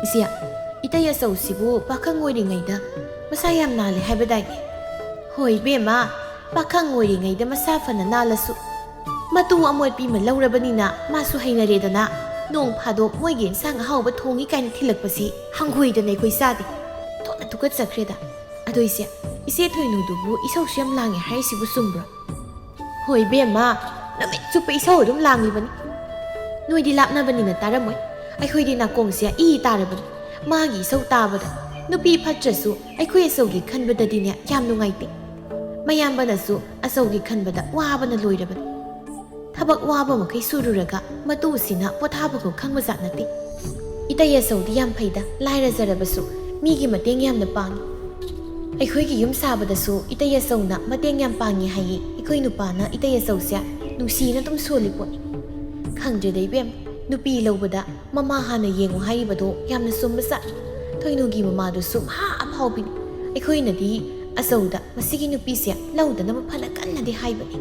ꯏꯆꯦ, ꯏꯇꯩ ꯑꯆꯧꯁꯤꯕꯨ ꯄꯥꯈꯪ ꯑꯣꯏꯔꯤꯉꯩꯗ ꯃꯁꯥ ꯌꯥꯝ ꯅꯥꯜꯂꯦ ꯍꯥꯏꯕꯗꯥꯏꯅꯦ? ꯍꯣꯏ ꯏꯕꯦꯝꯃ, ꯄꯥꯈꯪ ꯑꯣꯏꯔꯤꯉꯩꯗ ꯃꯁꯥ ꯐꯅ ꯅꯥꯜꯂꯁꯨ, ꯃꯇꯨ ꯑꯃꯣꯠꯄꯤ ꯑꯃ ꯂꯧꯔꯕꯅꯤꯅ ꯃꯥꯁꯨ ꯍꯩꯅꯔꯦꯗꯅ꯫ ꯅꯣꯡ ꯐꯥꯗꯣꯛ ꯃꯣꯏꯒꯤ ꯏꯟꯁꯥꯡ ꯑꯍꯥꯎꯕ ꯊꯣꯡꯉꯤ ꯀꯥꯏꯅ ꯊꯤꯜꯂꯛꯄꯁꯤ ꯍꯪꯒꯣꯏꯗꯅ ꯑꯩꯈꯣꯏ ꯆꯥꯗꯦ꯫ ꯊꯣꯛꯅ ꯇꯨꯀꯠꯆꯈ꯭ꯔꯦꯗ꯫ ꯑꯗꯣ ꯏꯆꯦ, ꯏꯆꯦ ꯊꯣꯏꯅꯨꯗꯨꯕꯨ ꯏꯁꯧꯁꯨ ꯌꯥꯝ ꯂꯥꯡꯉꯦ ꯍꯥꯏꯔꯤꯁꯤꯕꯨ ꯆꯨꯝꯕ꯭ꯔꯣ? ꯍꯣꯏ ꯏꯕꯦꯝꯃ, ꯅꯨꯃꯤꯠ ꯆꯨꯞꯄ ꯏꯁꯧ ꯑꯗꯨꯝ ꯂꯥꯡꯂꯤꯕꯅꯤ꯫ ꯅꯣꯏꯗꯤ ꯂꯥꯞꯅꯕꯅꯤꯅ ꯇꯥꯔꯝꯃꯣꯏ꯫ ꯑꯩꯈꯣꯏꯗꯤ ꯅꯥꯀꯣꯡꯁꯦ ꯏ ꯇꯥꯔꯕꯅꯤ꯫ ꯃꯥꯒꯤ ꯏꯁꯧ ꯇꯥꯕꯗ꯫ ꯅꯨꯄꯤ ꯐꯠꯇ꯭ꯔꯁꯨ ꯑꯩꯈꯣꯏ ꯑꯆꯧꯒꯤ ꯈꯟꯕꯗꯗꯤꯅꯦ ꯌꯥꯝ ꯅꯨꯡꯉꯥꯏꯇꯦ꯫ ꯃꯌꯥꯝꯕꯅꯁꯨ ꯑꯆꯧꯒꯤ ꯈꯟꯕꯗ ꯋꯥꯕꯅ ꯂꯣꯏꯔꯕꯅꯤ꯫ ꯊꯕꯛ ꯋꯥꯕ ꯃꯈꯩ ꯁꯨꯔꯨꯔꯒ ꯃꯇꯨꯁꯤꯅ ꯄꯣꯊꯥꯕꯒ ꯈꯪꯕ ꯖꯥꯠ ꯅꯠꯇꯦ꯫ ꯏꯇꯩ ꯑꯆꯧꯗꯤ ꯌꯥꯝ ꯐꯩꯗ, ꯂꯥꯏꯔꯖꯔꯕꯁꯨ ꯃꯤꯒꯤ ꯃꯇꯦꯡ ꯌꯥꯝꯅ ꯄꯥꯡꯉꯤ꯫ ꯑꯩꯈꯣꯏꯒꯤ ꯌꯨꯝ ꯁꯥꯕꯗꯁꯨ ꯏꯇꯩ ꯑꯆꯧꯅ ꯃꯇꯦꯡ ꯌꯥꯝ ꯄꯥꯡꯉꯤ ꯍꯥꯏꯌꯦ꯫ ꯑꯩꯈꯣꯏ ꯅꯨꯄꯥꯅ ꯏꯇꯩ ꯑꯆꯧꯁꯦ ꯅꯨꯡꯁꯤꯅ ꯑꯗꯨꯝ ꯁꯣꯜꯂꯤ ꯄꯣꯠꯅꯤ꯫ ꯈꯪꯗ꯭ꯔꯦꯗ ꯏꯕꯦꯝ, ꯅꯨꯄꯤ ꯂꯧꯕꯗ ꯃꯃꯥ ꯍꯥꯟꯅ ꯌꯦꯡꯉꯨ ꯍꯥꯏꯔꯤꯕꯗꯣ ꯌꯥꯝꯅ ꯆꯨꯝꯕ ꯖꯥꯠ꯫ ꯊꯣꯏꯅꯨꯒꯤ ꯃꯃꯥꯗꯨꯁꯨ ꯃꯍꯥ ꯑꯐꯥꯎꯕꯤꯅꯤ꯫ ꯑꯩꯈꯣꯏꯅꯗꯤ ꯑꯆꯧꯗ ꯃꯁꯤꯒꯤ ꯅꯨꯄꯤꯁꯦ ꯂꯧꯗꯅꯕ ꯐꯅ ꯀꯟꯅꯗꯤ ꯍꯥꯏꯕꯅꯤ꯫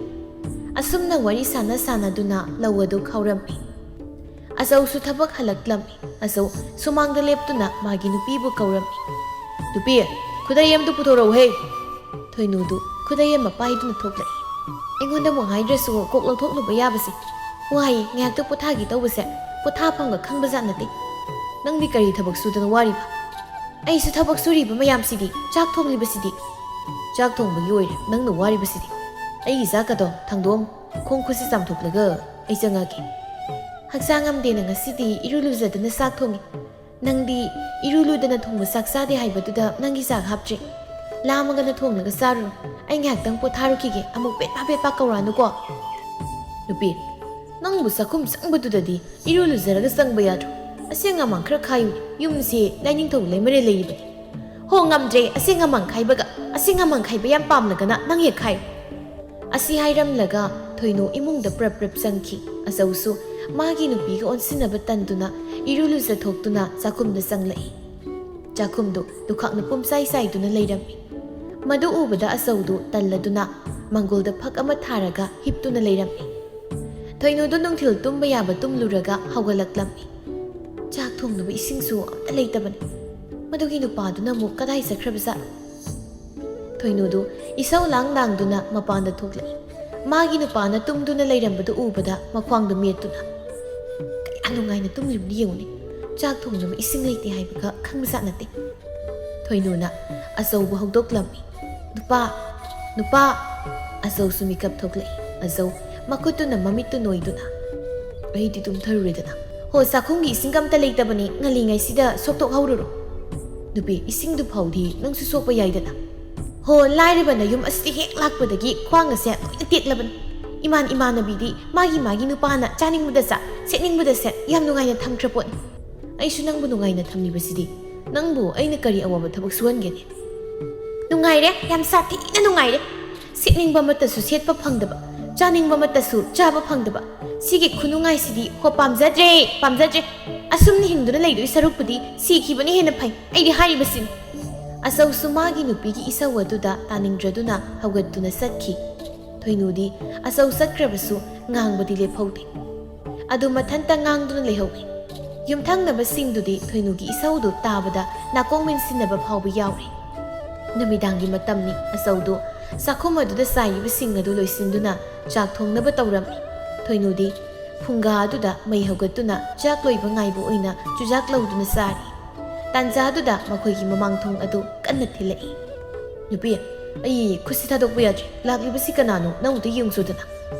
ꯑꯁꯨꯝꯅ ꯋꯥꯔꯤ ꯁꯥꯟꯅ ꯁꯥꯟꯅꯗꯨꯅ ꯂꯧ ꯑꯗꯨ ꯈꯥꯎꯔꯝꯃꯤ꯫ ꯑꯆꯧꯁꯨ ꯊꯕꯛ ꯍꯜꯂꯛꯂꯝꯃꯤ꯫ ꯑꯆꯧ ꯁꯨꯃꯥꯡꯗ ꯂꯦꯞꯇꯨꯅ ꯃꯥꯒꯤ ꯅꯨꯄꯤꯕꯨ ꯀꯧꯔꯝꯃꯤ꯫ "ꯅꯨꯄꯤ, ꯈꯨꯗꯩ ꯑꯃꯗꯨ ꯄꯨꯊꯣꯔꯛꯎꯍꯦ!" ꯊꯣꯏꯅꯨꯗꯨ ꯈꯨꯗꯩ ꯑꯃ ꯄꯥꯏꯗꯨꯅ ꯊꯣꯛꯂꯛꯏ꯫ ꯑꯩꯉꯣꯟꯗ ꯑꯃꯨꯛ ꯍꯥꯏꯗ꯭ꯔꯁꯨ ꯀꯣꯛ ꯂꯧꯊꯣꯛꯂꯨꯕ ꯌꯥꯕꯁꯦ꯫ ꯋꯥꯏ, ꯉꯥꯏꯍꯥꯛꯇ ꯄꯣꯊꯥꯒꯦ ꯇꯧꯕꯁꯦ꯫ ꯄꯣꯊꯥꯐꯝꯒ ꯈꯪꯕ ꯖꯥꯠ ꯅꯠꯇꯦ꯫ ꯅꯪꯗꯤ ꯀꯔꯤ ꯊꯕꯛ ꯁꯨꯗꯅ ꯋꯥꯔꯤꯕ? ꯑꯩꯁꯨ ꯊꯕꯛ ꯁꯨꯔꯤꯕ ꯃꯌꯥꯝꯁꯤꯗꯤ, ꯆꯥꯛ ꯊꯣꯡꯂꯤꯕꯁꯤꯗꯤ꯫ ꯆꯥꯛ ꯊꯣꯡꯕꯒꯤ ꯑꯣꯏꯔꯦ ꯅꯪꯅ ꯋꯥꯔꯤꯕꯁꯤꯗꯤ꯫ ꯑꯩꯒꯤ ꯆꯥꯛꯀꯗꯣ ꯊꯥꯡꯗꯣꯛꯑꯝꯃꯨ꯫ ꯈꯣꯡ ꯈꯨꯠꯁꯤ ꯆꯥꯝꯊꯣꯛꯂꯒ ꯑꯩ ꯆꯪꯉꯛꯀꯦ꯫ ꯍꯛꯆꯥꯡ ꯉꯝꯗꯦꯅ ꯉꯁꯤꯗꯤ ꯏꯔꯨ ꯂꯨꯖꯗꯅ ꯆꯥꯛ ꯊꯣꯡꯉꯤ꯫ ꯅꯪꯗꯤ ꯏꯔꯨ ꯂꯨꯗꯅ ꯊꯣꯡꯕ ꯆꯥꯛ ꯆꯥꯗꯦ ꯍꯥꯏꯕꯗꯨꯗ ꯅꯪꯒꯤ ꯆꯥꯛ ꯍꯥꯞꯇ꯭ꯔꯤ꯫ "ꯂꯥꯝꯃꯒꯅ ꯊꯣꯡꯂꯒ ꯆꯥꯔꯨꯔꯣ꯫ ꯑꯩ ꯉꯥꯏꯍꯥꯛꯇꯪ ꯄꯣꯊꯥꯔꯨꯈꯤꯒꯦ, ꯑꯃꯨꯛ ꯄꯦꯠꯄꯥ ꯄꯦꯠꯄꯥ ꯀꯧꯔꯛꯑꯅꯨꯀꯣ꯫" "ꯅꯨꯄꯤ, ꯅꯪꯕꯨ ꯆꯥꯛꯈꯨꯝ ꯆꯪꯕꯗꯨꯗꯗꯤ ꯏꯔꯨ ꯂꯨꯖꯔꯒ ꯆꯪꯕ ꯌꯥꯗ꯭ꯔꯣ? ꯑꯁꯦꯡ ꯑꯃꯥꯡ ꯈꯔ ꯈꯥꯏꯌꯨ꯫ ꯌꯨꯝꯁꯦ ꯂꯥꯏꯅꯤꯡꯊꯧ ꯂꯩꯃꯔꯦꯜ ꯂꯩꯔꯤꯕꯅꯤ꯫" "ꯍꯣ, ꯉꯝꯗ꯭ꯔꯦ꯫ ꯑꯁꯦꯡ ꯑꯃꯥꯡ ꯈꯥꯏꯕꯒ ꯑꯁꯦꯡ ꯑꯃꯥꯡ ꯈꯥꯏꯕ ꯌꯥꯝ ꯄꯥꯝꯂꯒꯅ ꯅꯪ ꯍꯦꯛ ꯈꯥꯏꯌꯨ꯫" ꯑꯁꯤ ꯍꯥꯏꯔꯝꯂꯒ ꯊꯣꯏꯅꯨ ꯏꯃꯨꯡꯗ ꯄ꯭ꯔꯞ ꯄ꯭ꯔꯞ ꯆꯪꯈꯤ꯫ ꯑꯆꯧꯁꯨ ꯃꯥꯒꯤ ꯅꯨꯄꯤꯒ ꯑꯣꯟꯁꯤꯟꯅꯕ ꯇꯟꯗꯨꯅ ꯏꯔꯨ ꯂꯨꯖꯊꯣꯛꯇꯨꯅ ꯆꯥꯛꯈꯨꯝꯗ ꯆꯪꯂꯛꯏ꯫ ꯆꯥꯛꯈꯨꯝꯗꯨ ꯂꯨꯈꯥꯛꯅ ꯄꯨꯝꯆꯥꯏ ꯆꯥꯏꯗꯨꯅ ꯂꯩꯔꯝꯃꯤ꯫ ꯃꯗꯨ ꯎꯕꯗ ꯑꯆꯧꯗꯨ ꯇꯜꯂꯗꯨꯅ ꯃꯪꯒꯣꯜꯗ ꯐꯛ ꯑꯃ ꯊꯥꯔꯒ ꯍꯤꯞꯇꯨꯅ ꯂꯩꯔꯝꯃꯤ꯫ ꯊꯣꯏꯅꯨꯗꯨ ꯅꯨꯡꯊꯤꯜ ꯇꯨꯝꯕ ꯌꯥꯕ ꯇꯨꯝꯂꯨꯔꯒ ꯍꯧꯒꯠꯂꯛꯂꯝꯃꯤ꯫ ꯆꯥꯛ ꯊꯣꯡꯅꯕ ꯏꯁꯤꯡꯁꯨ ꯑꯝꯇ ꯂꯩꯇꯕꯅꯤ꯫ ꯃꯗꯨꯒꯤ ꯅꯨꯄꯥꯗꯨꯅ ꯑꯃꯨꯛ ꯀꯗꯥꯏ ꯆꯠꯈ꯭ꯔꯕꯖꯥꯠꯅꯣ? ꯊꯣꯏꯅꯨꯗꯨ ꯏꯁꯧ ꯂꯥꯡ ꯂꯥꯡꯗꯨꯅ ꯃꯄꯥꯟꯗ ꯊꯣꯛꯂꯛꯏ꯫ ꯃꯥꯒꯤ ꯅꯨꯄꯥꯅ ꯇꯨꯝꯗꯨꯅ ꯂꯩꯔꯝꯕꯗꯨ ꯎꯕꯗ ꯃꯈ꯭ꯋꯥꯡꯗꯨ ꯃꯦꯠꯇꯨꯅ, "ꯀꯌꯥ ꯅꯨꯡꯉꯥꯏꯅ ꯇꯨꯝꯂꯤꯕꯅꯣ ꯌꯦꯡꯉꯨꯅꯦ꯫ ꯆꯥꯛ ꯊꯣꯡꯅꯕ ꯏꯁꯤꯡ ꯂꯩꯇꯦ ꯍꯥꯏꯕꯒ ꯈꯪꯕꯖꯥꯠ ꯅꯠꯇꯦ꯫" ꯊꯣꯏꯅꯨꯅ ꯑꯆꯧꯕ ꯍꯧꯗꯣꯛꯂꯝꯃꯤ꯫ "ꯅꯨꯄꯥ, ꯅꯨꯄꯥ!" ꯑꯆꯧꯁꯨ ꯃꯤꯀꯞ ꯊꯣꯛꯂꯛꯏ꯫ ꯑꯆꯧ ꯃꯈꯨꯠꯇꯨꯅ ꯃꯃꯤꯠꯇꯨ ꯅꯣꯏꯗꯨꯅ, "ꯑꯩꯗꯤ ꯇꯨꯝꯊꯔꯨꯔꯦꯗꯅ꯫ ꯍꯣ, ꯆꯥꯛꯈꯨꯝꯒꯤ ꯏꯁꯤꯡ ꯑꯝꯇ ꯂꯩꯇꯕꯅꯤ, ꯉꯜꯂꯤꯉꯩꯁꯤꯗ ꯁꯣꯛꯇꯣꯛꯍꯧꯔꯨꯔꯣ꯫" "ꯅꯨꯄꯤ, ꯏꯁꯤꯡꯗꯨ ꯐꯥꯎꯗꯤ ꯅꯪꯁꯨ ꯁꯣꯛꯄ ꯌꯥꯏꯗꯅ꯫" "ꯍꯣ, ꯂꯥꯏꯔꯕꯅ ꯌꯨꯝ ꯑꯁꯤꯗ ꯍꯦꯛ ꯂꯥꯛꯄꯗꯒꯤ ꯈ꯭ꯋꯥꯡ ꯑꯁꯦ ꯂꯣꯏꯅ ꯇꯦꯛꯂꯕꯅꯤ꯫ ꯏꯃꯥꯟ ꯏꯃꯥꯟꯅꯕꯤꯗꯤ ꯃꯥꯒꯤ ꯃꯥꯒꯤ ꯅꯨꯄꯥꯅ ꯆꯥꯅꯤꯡꯕꯗ ꯆꯥ, ꯁꯦꯠꯅꯤꯡꯕꯗ ꯁꯦꯠ, ꯌꯥꯝ ꯅꯨꯡꯉꯥꯏꯅ ꯊꯝꯈ꯭ꯔ ꯄꯣꯠꯅꯤ꯫ ꯑꯩꯁꯨ ꯅꯪꯕꯨ ꯅꯨꯡꯉꯥꯏꯅ ꯊꯝꯂꯤꯕꯁꯤꯗꯤ꯫ ꯅꯪꯕꯨ ꯑꯩꯅ ꯀꯔꯤ ꯑꯋꯥꯕ ꯊꯕꯛ ꯁꯨꯍꯟꯒꯦꯅꯦ?" "ꯅꯨꯡꯉꯥꯏꯔꯦ, ꯌꯥꯝ ꯁꯥꯊꯤꯅ ꯅꯨꯡꯉꯥꯏꯔꯦ꯫ ꯁꯦꯠꯅꯤꯡꯕ ꯑꯃꯠꯇꯁꯨ ꯁꯦꯠꯄ ꯐꯪꯗꯕ, ꯆꯥꯅꯤꯡꯕ ꯑꯃꯠꯇꯁꯨ ꯆꯥꯕ ꯐꯪꯗꯕ꯫ ꯁꯤꯒꯤ ꯈꯨꯅꯨꯡꯉꯥꯏꯁꯤꯗꯤ, ꯍꯣ, ꯄꯥꯝꯖꯗ꯭ꯔꯦ, ꯄꯥꯝꯖꯗ꯭ꯔꯦ꯫ ꯑꯁꯨꯝꯅ ꯍꯤꯡꯗꯨꯅ ꯂꯩꯗꯣꯏ ꯁꯔꯨꯛꯄꯨꯗꯤ ꯁꯤꯈꯤꯕꯅ ꯍꯦꯟꯅ ꯐꯩ꯫ ꯑꯩꯗꯤ ꯍꯥꯏꯔꯤꯕꯁꯤꯅꯤ꯫" ꯑꯆꯧꯁꯨ ꯃꯥꯒꯤ ꯅꯨꯄꯤꯒꯤ ꯏꯁꯧ ꯑꯗꯨꯗ ꯇꯥꯅꯤꯡꯗ꯭ꯔꯗꯨꯅ ꯍꯧꯒꯠꯇꯨꯅ ꯆꯠꯈꯤ꯫ ꯊꯣꯏꯅꯨꯗꯤ ꯑꯆꯧ ꯆꯠꯈ꯭ꯔꯕꯁꯨ ꯉꯥꯡꯕꯗꯤ ꯂꯦꯞꯍꯧꯗꯦ꯫ ꯑꯗꯨ ꯃꯊꯟꯇ ꯉꯥꯡꯗꯨꯅ ꯂꯩꯍꯧꯏ꯫ ꯌꯨꯝꯊꯪꯅꯕꯁꯤꯡꯗꯨꯗꯤ ꯊꯣꯏꯅꯨꯒꯤ ꯏꯁꯧꯗꯨ ꯇꯥꯕꯗ ꯅꯥꯀꯣꯡ ꯃꯦꯟꯁꯤꯟꯅꯕ ꯐꯥꯎꯕ ꯌꯥꯎꯔꯦ꯫ ꯅꯨꯃꯤꯗꯥꯡꯒꯤ ꯃꯇꯝꯅꯤ꯫ ꯑꯆꯧꯗꯨ ꯆꯥꯛꯈꯨꯝ ꯑꯗꯨꯗ ꯆꯥꯏꯔꯤꯕꯁꯤꯡ ꯑꯗꯨ ꯂꯣꯏꯁꯤꯟꯗꯨꯅ ꯆꯥꯛ ꯊꯣꯡꯅꯕ ꯇꯧꯔꯝꯃꯤ꯫ ꯊꯣꯏꯅꯨꯗꯤ ꯐꯨꯡꯒꯥ ꯑꯗꯨꯗ ꯃꯩ ꯍꯧꯒꯠꯇꯨꯅ ꯆꯥꯛ ꯂꯣꯏꯕ ꯉꯥꯏꯕ ꯑꯣꯏꯅ ꯆꯨꯖꯥꯛ ꯂꯧꯗꯨꯅ ꯆꯥꯔꯤ꯫ ꯇꯥꯟꯖꯥꯗꯨꯗ ꯃꯈꯣꯏꯒꯤ ꯃꯃꯥꯡ ꯊꯣꯡ ꯑꯗꯨ ꯀꯟꯅ ꯊꯤꯜꯂꯛꯏ꯫ "ꯅꯨꯄꯤ, ꯑꯩ ꯈꯨꯠꯁꯤ ꯊꯥꯗꯣꯛꯄ ꯌꯥꯗ꯭ꯔꯦ꯫ ꯂꯥꯛꯂꯤꯕꯁꯤ ꯀꯅꯥꯅꯣ? ꯅꯪ ꯑꯃꯨꯛꯇ ꯌꯦꯡꯉꯨꯆꯣꯗꯅ꯫"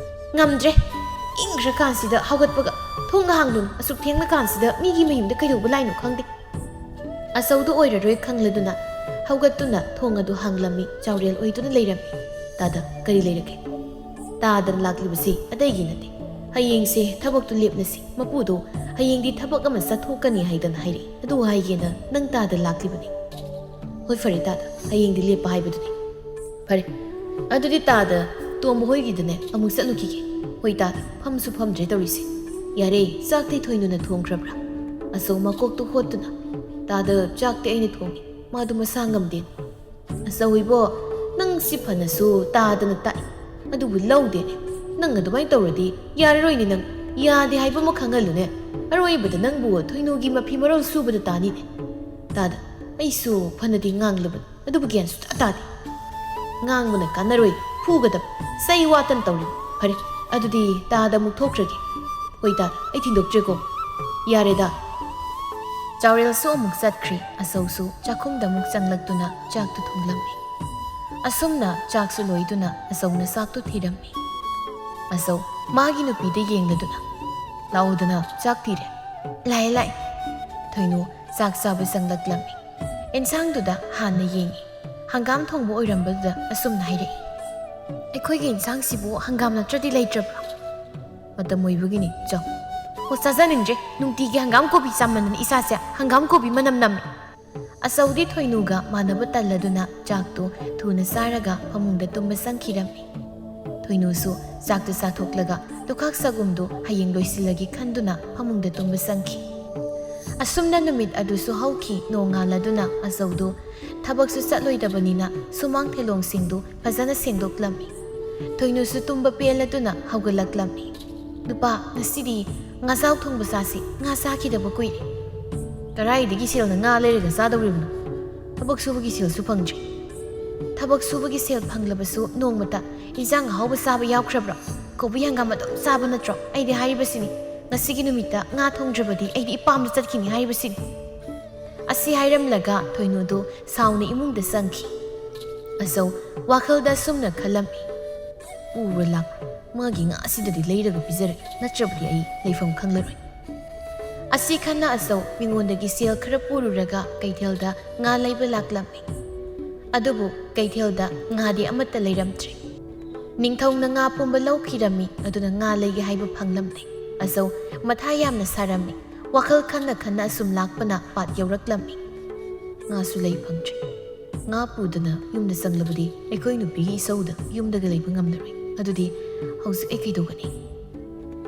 "ꯉꯝꯗ꯭ꯔꯦ꯫ ꯏꯪꯈ꯭ꯔꯀꯥꯟꯁꯤꯗ ꯍꯧꯒꯠꯄꯒ꯫ ꯊꯣꯡ ꯉꯍꯥꯡꯂꯨꯅꯨ꯫ ꯑꯁꯨꯛ ꯊꯦꯡꯂꯀꯥꯟꯁꯤꯗ ꯃꯤꯒꯤ ꯃꯌꯨꯝꯗ ꯀꯩꯗꯧꯕ ꯂꯥꯛꯏꯅꯣ ꯈꯪꯗꯦ꯫" ꯑꯆꯧꯗꯨ ꯑꯣꯏꯔꯔꯣꯏ ꯈꯪꯂꯗꯨꯅ ꯍꯧꯒꯠꯇꯨꯅ ꯊꯣꯡ ꯑꯗꯨ ꯍꯥꯡꯂꯝꯃꯤ꯫ ꯆꯥꯎꯔꯦꯜ ꯑꯣꯏꯗꯨꯅ ꯂꯩꯔꯝꯃꯤ꯫ "ꯇꯥꯗ, ꯀꯔꯤ ꯂꯩꯔꯒꯦ?" "ꯇꯥꯗꯅ ꯂꯥꯛꯂꯤꯕꯁꯤ ꯑꯇꯩꯒꯤ ꯅꯠꯇꯦ꯫ ꯍꯌꯦꯡꯁꯦ ꯊꯕꯛꯇꯨ ꯂꯦꯞꯂꯁꯤ꯫ ꯃꯄꯨꯗꯣ ꯍꯌꯦꯡꯗꯤ ꯊꯕꯛ ꯑꯃ ꯆꯠꯊꯣꯛꯀꯅꯤ ꯍꯥꯏꯗꯅ ꯍꯥꯏꯔꯛꯏ꯫ ꯑꯗꯨ ꯍꯥꯏꯒꯦꯅ ꯅꯪ ꯇꯥꯗ ꯂꯥꯛꯂꯤꯕꯅꯤ꯫" "ꯍꯣꯏ, ꯐꯔꯦ ꯇꯥꯗ, ꯍꯌꯦꯡꯗꯤ ꯂꯦꯞꯄ ꯍꯥꯏꯕꯗꯨꯅꯤ꯫ ꯐꯔꯦ, ꯑꯗꯨꯗꯤ ꯇꯥꯗ, ꯇꯣꯝꯕ ꯍꯣꯏꯒꯤꯗꯅꯦ ꯑꯃꯨꯛ ꯆꯠꯂꯨꯈꯤꯒꯦ꯫" "ꯍꯣꯏ ꯇꯥꯗ, ꯐꯝꯁꯨ ꯐꯝꯗ꯭ꯔꯦ ꯇꯧꯔꯤꯁꯦ꯫ ꯌꯥꯔꯦ, ꯆꯥꯛꯇꯤ ꯊꯣꯏꯅꯨꯅ ꯊꯣꯡꯈ꯭ꯔꯕ꯭ꯔꯥ?" ꯑꯆꯧ ꯃꯀꯣꯛꯇꯨ ꯍꯣꯠꯇꯨꯅ꯫ "ꯇꯥꯗ, ꯆꯥꯛꯇꯤ ꯑꯩꯅ ꯊꯣꯡꯉꯤ, ꯃꯥꯗꯨ ꯃꯁꯥ ꯉꯝꯗꯦ꯫" "ꯑꯆꯧ ꯏꯕꯣ, ꯅꯪ ꯁꯤ ꯐꯅꯁꯨ ꯇꯥꯗꯅ ꯇꯥꯛꯏ, ꯑꯗꯨꯕꯨ ꯂꯧꯗꯦꯅꯦ꯫ ꯅꯪ ꯑꯗꯨꯃꯥꯏꯅ ꯇꯧꯔꯗꯤ ꯌꯥꯔꯔꯣꯏꯅꯦ ꯅꯪ꯫ ꯌꯥꯗꯦ ꯍꯥꯏꯕ ꯑꯃ ꯈꯪꯍꯜꯂꯨꯅꯦ꯫ ꯑꯔꯣꯏꯕꯗ ꯅꯪꯕꯨ ꯊꯣꯏꯅꯨꯒꯤ ꯃꯐꯤ ꯃꯔꯣꯜ ꯁꯨꯕꯗ ꯇꯥꯅꯤꯅꯦ꯫" "ꯇꯥꯗ, ꯑꯩꯁꯨ ꯐꯅꯗꯤ ꯉꯥꯡꯂꯕꯅꯤ, ꯑꯗꯨꯕꯨ ꯒ꯭ꯌꯥꯟ ꯁꯨꯛꯇꯥ ꯇꯥꯗꯦ꯫" "ꯉꯥꯡꯕꯅ ꯀꯥꯟꯅꯔꯣꯏ, ꯐꯨꯒꯗꯕ, ꯆꯩ ꯋꯥꯇꯅ ꯇꯧꯔꯤꯕ꯫ ꯐꯔꯦ, ꯑꯗꯨꯗꯤ ꯇꯥꯗ ꯑꯃꯨꯛ ꯊꯣꯛꯈ꯭ꯔꯒꯦ꯫" "ꯍꯣꯏ ꯇꯥꯗ, ꯑꯩ ꯊꯤꯟꯗꯣꯛꯇ꯭ꯔꯦꯀꯣ꯫ ꯌꯥꯔꯦꯗ꯫" ꯆꯥꯎꯔꯦꯜꯁꯨ ꯑꯃꯨꯛ ꯆꯠꯈ꯭ꯔꯦ꯫ ꯑꯆꯧꯁꯨ ꯆꯥꯛꯈꯨꯝꯗ ꯑꯃꯨꯛ ꯆꯪꯂꯛꯇꯨꯅ ꯆꯥꯛꯇꯨ ꯊꯣꯡꯂꯝꯃꯤ꯫ ꯑꯁꯨꯝꯅ ꯆꯥꯛꯁꯨ ꯂꯣꯏꯗꯨꯅ ꯑꯆꯧꯅ ꯆꯥꯛꯇꯨ ꯊꯤꯔꯝꯃꯤ꯫ ꯑꯆꯧ ꯃꯥꯒꯤ ꯅꯨꯄꯤꯗ ꯌꯦꯡꯂꯗꯨꯅ, "ꯂꯥꯛꯑꯣꯗꯅ, ꯆꯥꯛ ꯊꯤꯔꯦ꯫" "ꯂꯥꯛꯑꯦ, ꯂꯥꯛꯑꯦ꯫" ꯊꯣꯏꯅꯨ ꯆꯥꯛ ꯆꯥꯕ ꯆꯪꯂꯛꯂꯝꯃꯤ꯫ ꯑꯦꯟꯁꯥꯡꯗꯨꯗ ꯍꯥꯟꯅ ꯌꯦꯡꯉꯤ꯫ ꯍꯪꯒꯥꯝ ꯊꯣꯡꯕ ꯑꯣꯏꯔꯝꯕꯗꯨꯗ ꯑꯁꯨꯝꯅ ꯍꯥꯏꯔꯛꯏ, "ꯑꯩꯈꯣꯏꯒꯤ ꯏꯟꯁꯥꯡꯁꯤꯕꯨ ꯍꯪꯒꯥꯝ ꯅꯠꯇ꯭ꯔꯗꯤ ꯂꯩꯇ꯭ꯔꯕ꯭ꯔꯥ?" "ꯃꯇꯝ ꯑꯣꯏꯕꯒꯤꯅꯤ, ꯆꯥꯎ꯫" "ꯑꯣ, ꯆꯥꯖꯅꯤꯡꯗ꯭ꯔꯦ꯫ ꯅꯨꯡꯇꯤꯒꯤ ꯍꯪꯒꯥꯝ ꯀꯣꯕꯤ ꯆꯥꯃꯟꯗꯅ ꯏꯁꯥꯁꯦ ꯍꯪꯒꯥꯝ ꯀꯣꯕꯤ ꯃꯅꯝ ꯅꯝꯃꯦ꯫" ꯑꯆꯧꯗꯤ ꯊꯣꯏꯅꯨꯒ ꯃꯥꯟꯅꯕ ꯇꯜꯂꯗꯨꯅ ꯆꯥꯛꯇꯨ ꯊꯨꯅ ꯆꯥꯔꯒ ꯐꯃꯨꯡꯗ ꯇꯨꯝꯕ ꯆꯪꯈꯤꯔꯝꯃꯤ꯫ ꯊꯣꯏꯅꯨꯁꯨ ꯆꯥꯛꯇꯨ ꯆꯥꯊꯣꯛꯂꯒ ꯂꯨꯈꯥꯛ ꯆꯒꯨꯝꯗꯨ ꯍꯌꯦꯡ ꯂꯣꯏꯁꯤꯜꯂꯒꯦ ꯈꯟꯗꯨꯅ ꯐꯃꯨꯡꯗ ꯇꯨꯝꯕ ꯆꯪꯈꯤ꯫ ꯑꯁꯨꯝꯅ ꯅꯨꯃꯤꯠ ꯑꯗꯨꯁꯨ ꯍꯧꯈꯤ꯫ ꯅꯣꯡꯉꯥꯜꯂꯗꯨꯅ ꯑꯆꯧꯗꯨ ꯊꯕꯛꯁꯨ ꯆꯠꯂꯣꯏꯗꯕꯅꯤꯅ ꯁꯨꯃꯥꯡ ꯊꯦꯂꯣꯡꯁꯤꯡꯗꯨ ꯐꯖꯅ ꯁꯦꯡꯗꯣꯛꯂꯝꯃꯤ꯫ ꯊꯣꯏꯅꯨꯁꯨ ꯇꯨꯝꯕ ꯄꯦꯜꯂꯗꯨꯅ ꯍꯧꯒꯠꯂꯛꯂꯝꯃꯤ꯫ "ꯅꯨꯄꯥ, ꯉꯁꯤꯗꯤ ꯉꯥꯖꯥꯎ ꯊꯣꯡꯕ ꯆꯥꯁꯤ꯫ ꯉꯥ ꯆꯥꯈꯤꯗꯕ ꯀꯨꯏꯔꯦ꯫" "ꯀꯗꯥꯏꯗꯒꯤ ꯁꯦꯜꯅ ꯉꯥ ꯂꯩꯔꯒ ꯆꯥꯗꯧꯔꯤꯕꯅꯣ? ꯊꯕꯛ ꯁꯨꯕꯒꯤ ꯁꯦꯜꯁꯨ ꯐꯪꯗ꯭ꯔꯤ꯫" "ꯊꯕꯛ ꯁꯨꯕꯒꯤ ꯁꯦꯜ ꯐꯪꯂꯕꯁꯨ ꯅꯣꯡꯃꯇ ꯏꯟꯁꯥꯡ ꯑꯍꯥꯎꯕ ꯆꯥꯕ ꯌꯥꯎꯈ꯭ꯔꯕ꯭ꯔꯣ? ꯀꯣꯕꯤ ꯍꯪꯒꯥꯝ ꯑꯗꯨꯝ ꯆꯥꯕ ꯅꯠꯇ꯭ꯔꯣ? ꯑꯩꯗꯤ ꯍꯥꯏꯔꯤꯕꯁꯤꯅꯤ, ꯉꯁꯤꯒꯤ ꯅꯨꯃꯤꯠꯇ ꯉꯥ ꯊꯣꯡꯗ꯭ꯔꯕꯗꯤ ꯑꯩꯗꯤ ꯏꯄꯥꯝꯗ ꯆꯠꯈꯤꯅꯤ ꯍꯥꯏꯔꯤꯕꯁꯤꯅꯤ꯫" ꯑꯁꯤ ꯍꯥꯏꯔꯝꯂꯒ ꯊꯣꯏꯅꯨꯗꯨ ꯁꯥꯎꯅ ꯏꯃꯨꯡꯗ ꯆꯪꯈꯤ꯫ ꯑꯆꯧ ꯋꯥꯈꯜꯗ ꯑꯁꯨꯝꯅ ꯈꯜꯂꯝꯃꯤ, "ꯄꯨꯔ ꯂꯥꯛ, ꯃꯥꯒꯤ ꯉꯥ ꯑꯁꯤꯗꯗꯤ ꯂꯩꯔꯒ ꯄꯤꯖꯔꯒꯦ, ꯅꯠꯇ꯭ꯔꯕꯗꯤ ꯑꯩ ꯂꯩꯐꯝ ꯈꯪꯂꯔꯣꯏ꯫" ꯑꯁꯤ ꯈꯟꯅ ꯑꯆꯧ ꯃꯤꯉꯣꯟꯗꯒꯤ ꯁꯦꯜ ꯈꯔ ꯄꯨꯔꯨꯔꯒ ꯀꯩꯊꯦꯜꯗ ꯉꯥ ꯂꯩꯕ ꯂꯥꯛꯂꯝꯃꯤ꯫ ꯑꯗꯨꯕꯨ ꯀꯩꯊꯦꯜꯗ ꯉꯥꯗꯤ ꯑꯃꯠꯇ ꯂꯩꯔꯝꯗ꯭ꯔꯦ꯫ ꯅꯤꯡꯊꯧꯅ ꯉꯥ ꯄꯨꯝꯕ ꯂꯧꯈꯤꯔꯝꯃꯤ, ꯑꯗꯨꯅ ꯉꯥ ꯂꯩꯒꯦ ꯍꯥꯏꯕ ꯐꯪꯂꯝꯗꯦ꯫ ꯑꯆꯧ ꯃꯊꯥ ꯌꯥꯝꯅ ꯁꯥꯔꯝꯃꯤ꯫ ꯋꯥꯈꯜ ꯈꯟꯅ ꯈꯟꯅ ꯑꯁꯨꯝ ꯂꯥꯛꯄꯅ ꯄꯥꯠ ꯌꯧꯔꯛꯂꯝꯃꯤ꯫ ꯉꯥꯁꯨ ꯂꯩ ꯐꯪꯗ꯭ꯔꯦ꯫ ꯉꯥ ꯄꯨꯗꯅ ꯌꯨꯝꯗ ꯆꯪꯂꯕꯗꯤ ꯑꯩꯈꯣꯏ ꯅꯨꯄꯤꯒꯤ ꯏꯁꯧꯗ ꯌꯨꯝꯗꯒ ꯂꯩꯕ ꯉꯝꯂꯔꯣꯏ꯫ ꯑꯗꯨꯗꯤ ꯍꯧꯖꯤꯛ ꯑꯩ ꯀꯩꯗꯧꯒꯅꯤ?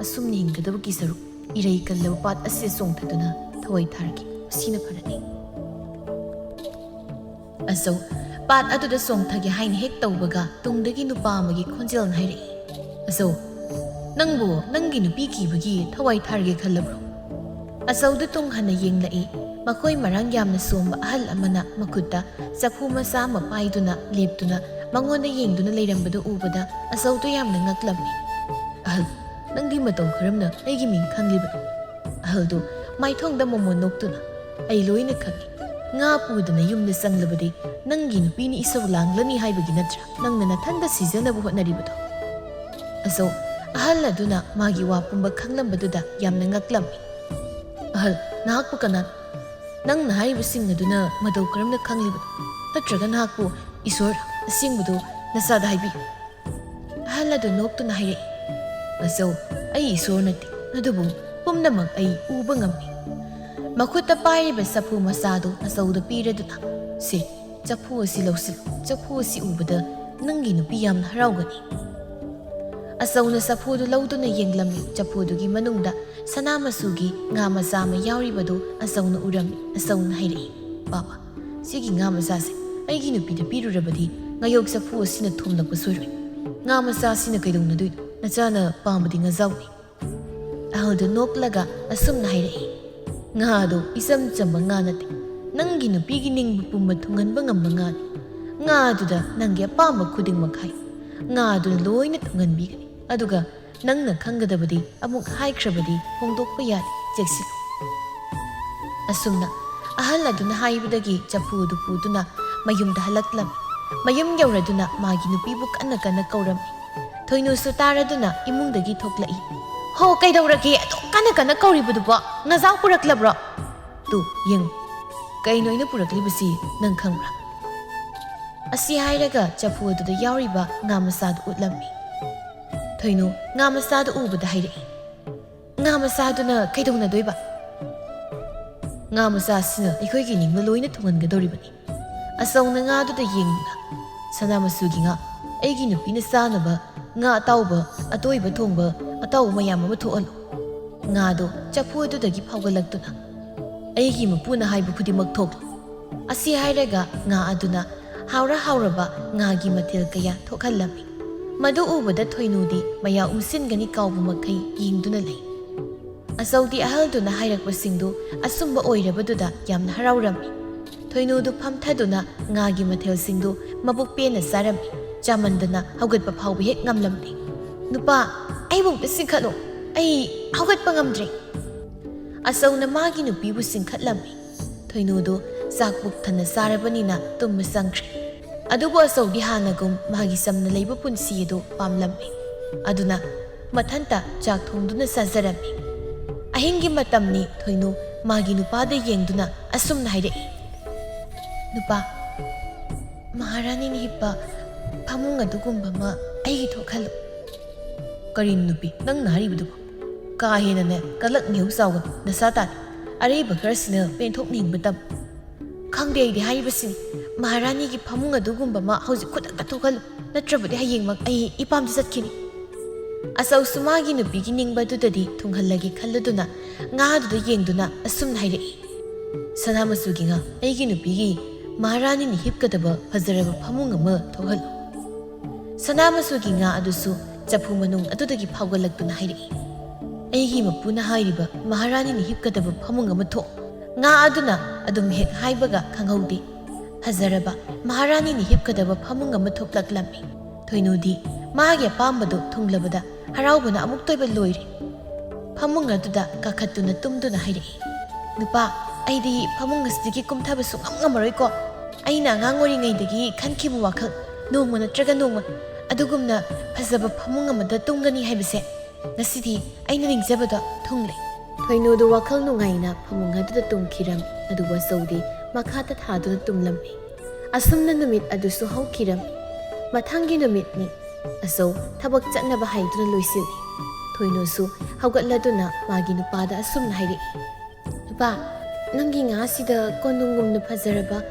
ꯑꯁꯨꯝꯅ ꯍꯤꯡꯒꯗꯕꯒꯤ ꯁꯔꯨꯛ ꯏꯔꯩ ꯀꯜꯂꯕ ꯄꯥꯠ ꯑꯁꯤꯗ ꯆꯣꯡꯊꯗꯨꯅ ꯊꯋꯥꯏ ꯊꯥꯔꯒꯦ꯫ ꯃꯁꯤꯅ ꯐꯔꯅꯤ꯫ ꯑꯆꯧ ꯄꯥꯠ ꯑꯗꯨꯗ ꯆꯣꯡꯊꯒꯦ ꯍꯥꯏꯅ ꯍꯦꯛ ꯇꯧꯕꯒ ꯇꯨꯡꯗꯒꯤ ꯅꯨꯄꯥ ꯑꯃꯒꯤ ꯈꯣꯟꯖꯦꯜꯅ ꯍꯥꯏꯔꯛꯏ, "ꯑꯆꯧ, ꯅꯪꯕꯨ ꯅꯪꯒꯤ ꯅꯨꯄꯤ ꯀꯤꯕꯒꯤ ꯊꯋꯥꯏ ꯊꯥꯔꯒꯦ ꯈꯜꯂꯕ꯭ꯔꯣ?" ꯑꯆꯧꯗꯨ ꯇꯨꯡ ꯍꯟꯅ ꯌꯦꯡꯂꯛꯏ꯫ ꯃꯈꯣꯏ ꯃꯔꯥꯡ ꯌꯥꯝꯅ ꯁꯣꯝꯕ ꯑꯍꯜ ꯑꯃꯅ ꯃꯈꯨꯠꯇ ꯆꯐꯨ ꯃꯆꯥ ꯑꯃ ꯄꯥꯏꯗꯨꯅ ꯂꯦꯞꯇꯨꯅ ꯃꯉꯣꯟꯗ ꯌꯦꯡꯗꯨꯅ ꯂꯩꯔꯝꯕꯗꯨ ꯎꯕꯗ ꯑꯆꯧꯗꯨ ꯌꯥꯝꯅ ꯉꯛꯂꯝꯃꯤ꯫ "ꯑꯍꯜ, ꯅꯪꯗꯤ ꯃꯇꯧ ꯀꯔꯝꯅ ꯑꯩꯒꯤ ꯃꯤꯡ ꯈꯪꯂꯤꯕꯅꯣ?" ꯑꯍꯜꯗꯨ ꯃꯥꯏꯊꯣꯡꯗ ꯃꯣꯃꯣꯟ ꯅꯣꯛꯇꯨꯅ, "ꯑꯩ ꯂꯣꯏꯅ ꯈꯪꯏ꯫ ꯉꯥ ꯄꯨꯗꯅ ꯌꯨꯝꯗ ꯆꯪꯂꯕꯗꯤ ꯅꯪꯒꯤ ꯅꯨꯄꯤꯅ ꯏꯁꯧ ꯂꯥꯡꯂꯅꯤ ꯍꯥꯏꯕꯒꯤ ꯅꯠꯇ꯭ꯔꯥ ꯅꯪꯅ ꯅꯊꯟꯗ ꯁꯤꯖꯅꯕ ꯍꯣꯠꯅꯔꯤꯕꯗꯣ?" ꯑꯆꯧ ꯑꯍꯜ ꯑꯗꯨꯅ ꯃꯥꯒꯤ ꯋꯥ ꯄꯨꯝꯕ ꯈꯪꯂꯝꯕꯗꯨꯗ ꯌꯥꯝꯅ ꯉꯛꯂꯝꯃꯤ꯫ "ꯑꯍꯜ, ꯅꯍꯥꯛꯄꯨ ꯀꯅꯥꯅꯣ? ꯅꯪꯅ ꯍꯥꯏꯔꯤꯕꯁꯤꯡ ꯑꯗꯨꯅ ꯃꯇꯧ ꯀꯔꯝꯅ ꯈꯪꯂꯤꯕꯅꯣ? ꯅꯠꯇ꯭ꯔꯒ ꯅꯍꯥꯛꯄꯨ ꯏꯁꯣꯔ ꯑꯁꯦꯡꯕꯗꯨ ꯅꯆꯥꯗ ꯍꯥꯏꯕꯤꯌꯨ?" ꯑꯍꯜ ꯑꯗꯨ ꯅꯣꯛꯇꯨꯅ ꯍꯥꯏꯔꯛꯏ, "ꯑꯆꯧ, ꯑꯩ ꯏꯁꯣꯔ ꯅꯠꯇꯦ, ꯑꯗꯨꯕꯨ ꯄꯨꯝꯅꯃꯛ ꯑꯩ ꯎꯕ ꯉꯝꯃꯤ꯫" ꯃꯈꯨꯠꯇ ꯄꯥꯏꯔꯤꯕ ꯆꯐꯨ ꯃꯆꯥꯗꯨ ꯑꯆꯧꯗ ꯄꯤꯔꯗꯨꯅ, "ꯁꯦ, ꯆꯐꯨ ꯑꯁꯤ ꯂꯧꯁꯤꯜꯂꯨ꯫ ꯆꯐꯨ ꯑꯁꯤ ꯎꯕꯗ ꯅꯪꯒꯤ ꯅꯨꯄꯤ ꯌꯥꯝꯅ ꯍꯔꯥꯎꯒꯅꯤ꯫" ꯑꯆꯧꯅ ꯆꯐꯨꯗꯨ ꯂꯧꯗꯨꯅ ꯌꯦꯡꯂꯝꯃꯤ꯫ ꯆꯐꯨꯗꯨꯒꯤ ꯃꯅꯨꯡꯗ ꯁꯅꯥ ꯃꯆꯨꯒꯤ ꯉꯥ ꯃꯆꯥ ꯑꯃ ꯌꯥꯎꯔꯤꯕꯗꯨ ꯑꯆꯧꯅ ꯎꯔꯝꯃꯤ꯫ ꯑꯆꯧꯅ ꯍꯥꯏꯔꯛꯏ, "ꯄꯥꯕ, ꯁꯤꯒꯤ ꯉꯥ ꯃꯆꯥꯁꯦ ꯑꯩꯒꯤ ꯅꯨꯄꯤꯗ ꯄꯤꯔꯨꯔꯕꯗꯤ ꯉꯥꯌꯣꯛ ꯆꯐꯨ ꯑꯁꯤꯅ ꯊꯣꯝꯂꯛꯄ ꯁꯣꯏꯔꯣꯏ꯫ ꯉꯥ ꯃꯆꯥ ꯑꯁꯤꯅ ꯀꯩꯗꯧꯅꯗꯣꯏꯅꯣ? ꯅꯆꯥꯅ ꯄꯥꯝꯕꯗꯤ ꯉꯥꯖꯥꯎꯅꯤ꯫" ꯑꯍꯜꯗꯨ ꯅꯣꯛꯂꯒ ꯑꯁꯨꯝꯅ ꯍꯥꯏꯔꯛꯏ, "ꯉꯥꯗꯨ ꯏꯆꯝ ꯆꯝꯕ ꯉꯥ ꯅꯠꯇꯦ꯫ ꯅꯪꯒꯤ ꯅꯨꯄꯤꯒꯤ ꯅꯤꯡꯕ ꯄꯨꯝꯕ ꯊꯨꯡꯍꯟꯕ ꯉꯝꯕ ꯉꯥꯅꯤ꯫ ꯉꯥꯗꯨꯗ ꯅꯪꯒꯤ ꯑꯄꯥꯝꯕ ꯈꯨꯗꯤꯡꯃꯛ ꯍꯥꯏꯌꯨ꯫ ꯉꯥꯗꯨꯅ ꯂꯣꯏꯅ ꯊꯨꯡꯍꯟꯕꯤꯒꯅꯤ꯫ ꯑꯗꯨꯒ ꯅꯪꯅ ꯈꯪꯒꯗꯕꯗꯤ ꯑꯃꯨꯛ ꯍꯥꯏꯈ꯭ꯔꯕꯗꯤ ꯍꯣꯡꯗꯣꯛꯄ ꯌꯥꯗꯦ꯫ ꯆꯦꯛꯁꯤꯜꯂꯨ꯫" ꯑꯁꯨꯝꯅ ꯑꯍꯜ ꯑꯗꯨꯅ ꯍꯥꯏꯕꯗꯒꯤ ꯆꯐꯨ ꯑꯗꯨ ꯄꯨꯗꯨꯅ ꯃꯌꯨꯝꯗ ꯍꯜꯂꯛꯂꯝꯃꯤ꯫ ꯃꯌꯨꯝ ꯌꯧꯔꯗꯨꯅ ꯃꯥꯒꯤ ꯅꯨꯄꯤꯕꯨ ꯀꯟꯅ ꯀꯟꯅ ꯀꯧꯔꯝꯃꯤ꯫ ꯊꯣꯏꯅꯨꯁꯨ ꯇꯥꯔꯗꯨꯅ ꯏꯃꯨꯡꯗꯒꯤ ꯊꯣꯛꯂꯛꯏ꯫ "ꯍꯣ, ꯀꯩꯗꯧꯔꯒꯦ? ꯑꯗꯨꯛ ꯀꯟꯅ ꯀꯟꯅ ꯀꯧꯔꯤꯕꯗꯨꯕꯣ? ꯉꯥꯖꯥꯎ ꯄꯨꯔꯛꯂꯕ꯭ꯔꯣ?" "ꯇꯨ, ꯌꯦꯡꯉꯨ꯫ ꯀꯩꯅꯣ ꯑꯩꯅ ꯄꯨꯔꯛꯂꯤꯕꯁꯤ ꯅꯪ ꯈꯪꯕ꯭ꯔꯥ?" ꯑꯁꯤ ꯍꯥꯏꯔꯒ ꯆꯐꯨ ꯑꯗꯨꯗ ꯌꯥꯎꯔꯤꯕ ꯉꯥ ꯃꯆꯥꯗꯨ ꯎꯠꯂꯝꯃꯤ꯫ ꯊꯣꯏꯅꯨ ꯉꯥ ꯃꯆꯥꯗꯨ ꯎꯕꯗ ꯍꯥꯏꯔꯛꯏ, "ꯉꯥ ꯃꯆꯥꯗꯨꯅ ꯀꯩꯗꯧꯅꯗꯣꯏꯕ?" "ꯉꯥ ꯃꯆꯥꯁꯤꯅ ꯑꯩꯈꯣꯏꯒꯤ ꯅꯤꯡꯕ ꯂꯣꯏꯅ ꯊꯨꯡꯍꯟꯒꯗꯧꯔꯤꯕꯅꯤ꯫" ꯑꯆꯧꯅ ꯉꯥꯗꯨꯗ ꯌꯦꯡꯗꯨꯅ, "ꯁꯅꯥ ꯃꯆꯨꯒꯤ ꯉꯥ, ꯑꯩꯒꯤ ꯅꯨꯄꯤꯅ ꯆꯥꯅꯕ ꯉꯥ ꯑꯇꯥꯎꯕ, ꯑꯇꯣꯏꯕ ꯊꯣꯡꯕ, ꯑꯇꯥꯎꯕ ꯃꯌꯥꯝ ꯑꯃ ꯊꯣꯛꯍꯜꯂꯨ꯫" ꯉꯥꯗꯣ ꯆꯐꯨ ꯑꯗꯨꯗꯒꯤ ꯐꯥꯎꯒꯠꯂꯛꯇꯨꯅ, "ꯑꯩꯒꯤ ꯃꯄꯨꯅ ꯍꯥꯏꯕ ꯈꯨꯗꯤꯡꯃꯛ ꯊꯣꯛꯂꯨ꯫" ꯑꯁꯤ ꯍꯥꯏꯔꯒ ꯉꯥ ꯑꯗꯨꯅ ꯍꯥꯎꯔ ꯍꯥꯎꯔꯕ ꯉꯥꯒꯤ ꯃꯊꯦꯜ ꯀꯌꯥ ꯊꯣꯛꯍꯜꯂꯝꯃꯤ꯫ ꯃꯗꯨ ꯎꯕꯗ ꯊꯣꯏꯅꯨꯗꯤ ꯃꯌꯥ ꯎꯝꯁꯤꯟꯒꯅꯤ ꯀꯥꯎꯕ ꯃꯈꯩ ꯌꯦꯡꯗꯨꯅ ꯂꯩ꯫ ꯑꯆꯧꯗꯤ ꯑꯍꯜꯗꯨꯅ ꯍꯥꯏꯔꯛꯄꯁꯤꯡꯗꯨ ꯑꯆꯨꯝꯕ ꯑꯣꯏꯔꯕꯗꯨꯗ ꯌꯥꯝꯅ ꯍꯔꯥꯎꯔꯝꯃꯤ꯫ ꯊꯣꯏꯅꯨꯗꯨ ꯐꯝꯊꯗꯨꯅ ꯉꯥꯒꯤ ꯃꯊꯦꯜꯁꯤꯡꯗꯨ ꯃꯕꯨꯛ ꯄꯦꯟꯅ ꯆꯥꯔꯝꯃꯤ꯫ ꯆꯥꯃꯟꯗꯅ ꯍꯧꯒꯠꯄ ꯐꯥꯎꯕ ꯍꯦꯛ ꯉꯝꯂꯝꯗꯦ꯫ "ꯅꯨꯄꯥ, ꯑꯩꯕꯨ ꯑꯝꯇ ꯆꯤꯡꯈꯠꯂꯣ꯫ ꯑꯩ ꯍꯧꯒꯠꯄ ꯉꯝꯗ꯭ꯔꯦ꯫" ꯑꯆꯧꯅ ꯃꯥꯒꯤ ꯅꯨꯄꯤꯕꯨ ꯆꯤꯡꯈꯠꯂꯝꯃꯤ꯫ ꯊꯣꯏꯅꯨꯗꯨ ꯆꯥꯛ ꯄꯨꯛ ꯊꯟꯅ ꯆꯥꯔꯕꯅꯤꯅ ꯇꯨꯝꯕ ꯆꯪꯈ꯭ꯔꯦ꯫ ꯑꯗꯨꯕꯨ ꯑꯆꯧꯗꯤ ꯍꯥꯟꯅꯒꯨꯝ ꯃꯥꯒꯤ ꯆꯝꯅ ꯂꯩꯕ ꯄꯨꯟꯁꯤ ꯑꯗꯨ ꯄꯥꯝꯂꯝꯃꯤ꯫ ꯑꯗꯨꯅ ꯃꯊꯟꯇ ꯆꯥꯛ ꯊꯣꯡꯗꯨꯅ ꯆꯥꯖꯔꯝꯃꯤ꯫ ꯑꯍꯤꯡꯒꯤ ꯃꯇꯝꯅꯤ꯫ ꯊꯣꯏꯅꯨ ꯃꯥꯒꯤ ꯅꯨꯄꯥꯗ ꯌꯦꯡꯗꯨꯅ ꯑꯁꯨꯝꯅ ꯍꯥꯏꯔꯛꯏ, "ꯅꯨꯄꯥ, ꯃꯍꯥꯔꯥꯅꯤꯅ ꯍꯤꯞꯄ ꯐꯃꯨꯡ ꯑꯗꯨꯒꯨꯝꯕ ꯑꯃ ꯑꯩꯒꯤ ꯊꯣꯛꯍꯜꯂꯨ꯫" "ꯀꯔꯤꯅꯣ ꯅꯨꯄꯤ, ꯅꯪꯅ ꯍꯥꯏꯔꯤꯕꯗꯨꯕꯨ? ꯀꯥ ꯍꯦꯟꯅꯅꯦ ꯀꯂꯛ ꯅꯤꯍꯧ ꯆꯥꯎꯒꯅꯨ, ꯅꯁꯥ ꯇꯥꯅ꯫ ꯑꯔꯩꯕ ꯈꯔꯁꯤꯅ ꯄꯦꯟꯊꯣꯛꯅ ꯍꯤꯡꯕ ꯇꯝꯃꯨ꯫" "ꯈꯪꯗꯦ, ꯑꯩꯗꯤ ꯍꯥꯏꯔꯤꯕꯁꯤꯅꯤ, ꯃꯍꯥꯔꯥꯅꯤꯒꯤ ꯐꯃꯨꯡ ꯑꯗꯨꯒꯨꯝꯕ ꯑꯃ ꯍꯧꯖꯤꯛ ꯈꯨꯗꯛꯇ ꯊꯣꯛꯍꯜꯂꯨ, ꯅꯠꯇ꯭ꯔꯕꯗꯤ ꯍꯌꯦꯡꯃꯛ ꯑꯩ ꯏꯄꯥꯝꯗ ꯆꯠꯈꯤꯅꯤ꯫" ꯑꯆꯧꯁꯨ ꯃꯥꯒꯤ ꯅꯨꯄꯤꯒꯤ ꯅꯤꯡꯕꯗꯨꯗꯗꯤ ꯊꯨꯡꯍꯜꯂꯒꯦ ꯈꯜꯂꯗꯨꯅ ꯉꯥꯗꯨꯗ ꯌꯦꯡꯗꯨꯅ ꯑꯁꯨꯝꯅ ꯍꯥꯏꯔꯛꯏ, "ꯁꯅꯥ ꯃꯆꯨꯒꯤ ꯉꯥ, ꯑꯩꯒꯤ ꯅꯨꯄꯤꯒꯤ ꯃꯍꯥꯔꯥꯅꯤꯅ ꯍꯤꯞꯀꯗꯕ ꯐꯖꯔꯕ ꯐꯃꯨꯡ ꯑꯃ ꯊꯣꯛꯍꯜꯂꯨ꯫" ꯁꯅꯥ ꯃꯆꯨꯒꯤ ꯉꯥ ꯑꯗꯨꯁꯨ ꯆꯐꯨ ꯃꯅꯨꯡ ꯑꯗꯨꯗꯒꯤ ꯐꯥꯎꯒꯠꯂꯛꯇꯨꯅ ꯍꯥꯏꯔꯛꯏ, "ꯑꯩꯒꯤ ꯃꯄꯨꯅ ꯍꯥꯏꯔꯤꯕ ꯃꯍꯥꯔꯥꯅꯤꯅ ꯍꯤꯞꯀꯗꯕ ꯐꯃꯨꯡ ꯑꯃ ꯊꯣꯛ꯫" ꯉꯥ ꯑꯗꯨꯅ ꯑꯗꯨꯝ ꯍꯦꯛ ꯍꯥꯏꯕꯒ ꯈꯪꯍꯧꯗꯦ, ꯐꯖꯔꯕ ꯃꯍꯥꯔꯥꯅꯤꯅ ꯍꯤꯞꯀꯗꯕ ꯐꯃꯨꯡ ꯑꯃ ꯊꯣꯛꯂꯛꯂꯝꯃꯤ꯫ ꯊꯣꯏꯅꯨꯗꯤ ꯃꯥꯒꯤ ꯑꯄꯥꯝꯕꯗꯨ ꯊꯨꯡꯂꯕꯗ ꯍꯔꯥꯎꯕꯅ ꯑꯃꯨꯛꯇ ꯑꯣꯏꯕ ꯂꯣꯏꯔꯦ꯫ ꯐꯃꯨꯡ ꯑꯗꯨꯗ ꯀꯥꯈꯠꯇꯨꯅ ꯇꯨꯝꯗꯨꯅ ꯍꯥꯏꯔꯛꯏ, "ꯅꯨꯄꯥ, ꯑꯩꯗꯤ ꯐꯃꯨꯡ ꯑꯁꯤꯗꯒꯤ ꯀꯨꯝꯊꯕ ꯁꯨꯡꯉꯝ ꯉꯝꯃꯔꯣꯏꯀꯣ꯫ ꯑꯩꯅ ꯑꯉꯥꯡ ꯑꯣꯏꯔꯤꯉꯩꯗꯒꯤ ꯈꯟꯈꯤꯕ ꯋꯥꯈꯜ, ꯅꯣꯡꯃ ꯅꯠꯇ꯭ꯔꯒ ꯅꯣꯡꯃ ꯑꯗꯨꯒꯨꯝꯅ ꯐꯖꯕ ꯐꯃꯨꯡ ꯑꯃꯗ ꯇꯨꯝꯒꯅꯤ ꯍꯥꯏꯕꯁꯦ ꯉꯁꯤꯗꯤ ꯑꯩꯅ ꯅꯤꯡꯖꯕꯗꯣ ꯊꯨꯡꯂꯦ꯫" ꯊꯣꯏꯅꯨꯗꯨ ꯋꯥꯈꯜ ꯅꯨꯡꯉꯥꯏꯅ ꯐꯃꯨꯡ ꯑꯗꯨꯗ ꯇꯨꯝꯈꯤꯔꯝꯃꯤ, ꯑꯗꯨꯕꯨ ꯑꯆꯧꯗꯤ ꯃꯈꯥ ꯇꯊꯥꯗꯨꯅ ꯇꯨꯝꯂꯝꯃꯤ꯫ ꯑꯁꯨꯝꯅ ꯅꯨꯃꯤꯠ ꯑꯗꯨꯁꯨ ꯍꯧꯈꯤꯔꯝꯃꯤ꯫ ꯃꯊꯪꯒꯤ ꯅꯨꯃꯤꯠꯅꯤ꯫ ꯑꯆꯧ ꯊꯕꯛ ꯆꯠꯅꯕ ꯍꯥꯏꯗꯨꯅ ꯂꯣꯏꯁꯤꯜꯂꯤ꯫ ꯊꯣꯏꯅꯨꯁꯨ ꯍꯧꯒꯠꯂꯗꯨꯅ ꯃꯥꯒꯤ ꯅꯨꯄꯥꯗ ꯑꯁꯨꯝꯅ ꯍꯥꯏꯔꯛꯏ, "ꯅꯨꯄꯥ, ꯅꯪꯒꯤ ꯉꯥꯁꯤꯗ ꯀꯣꯅꯨꯡꯒꯨꯝꯅ ꯐꯖꯔꯕ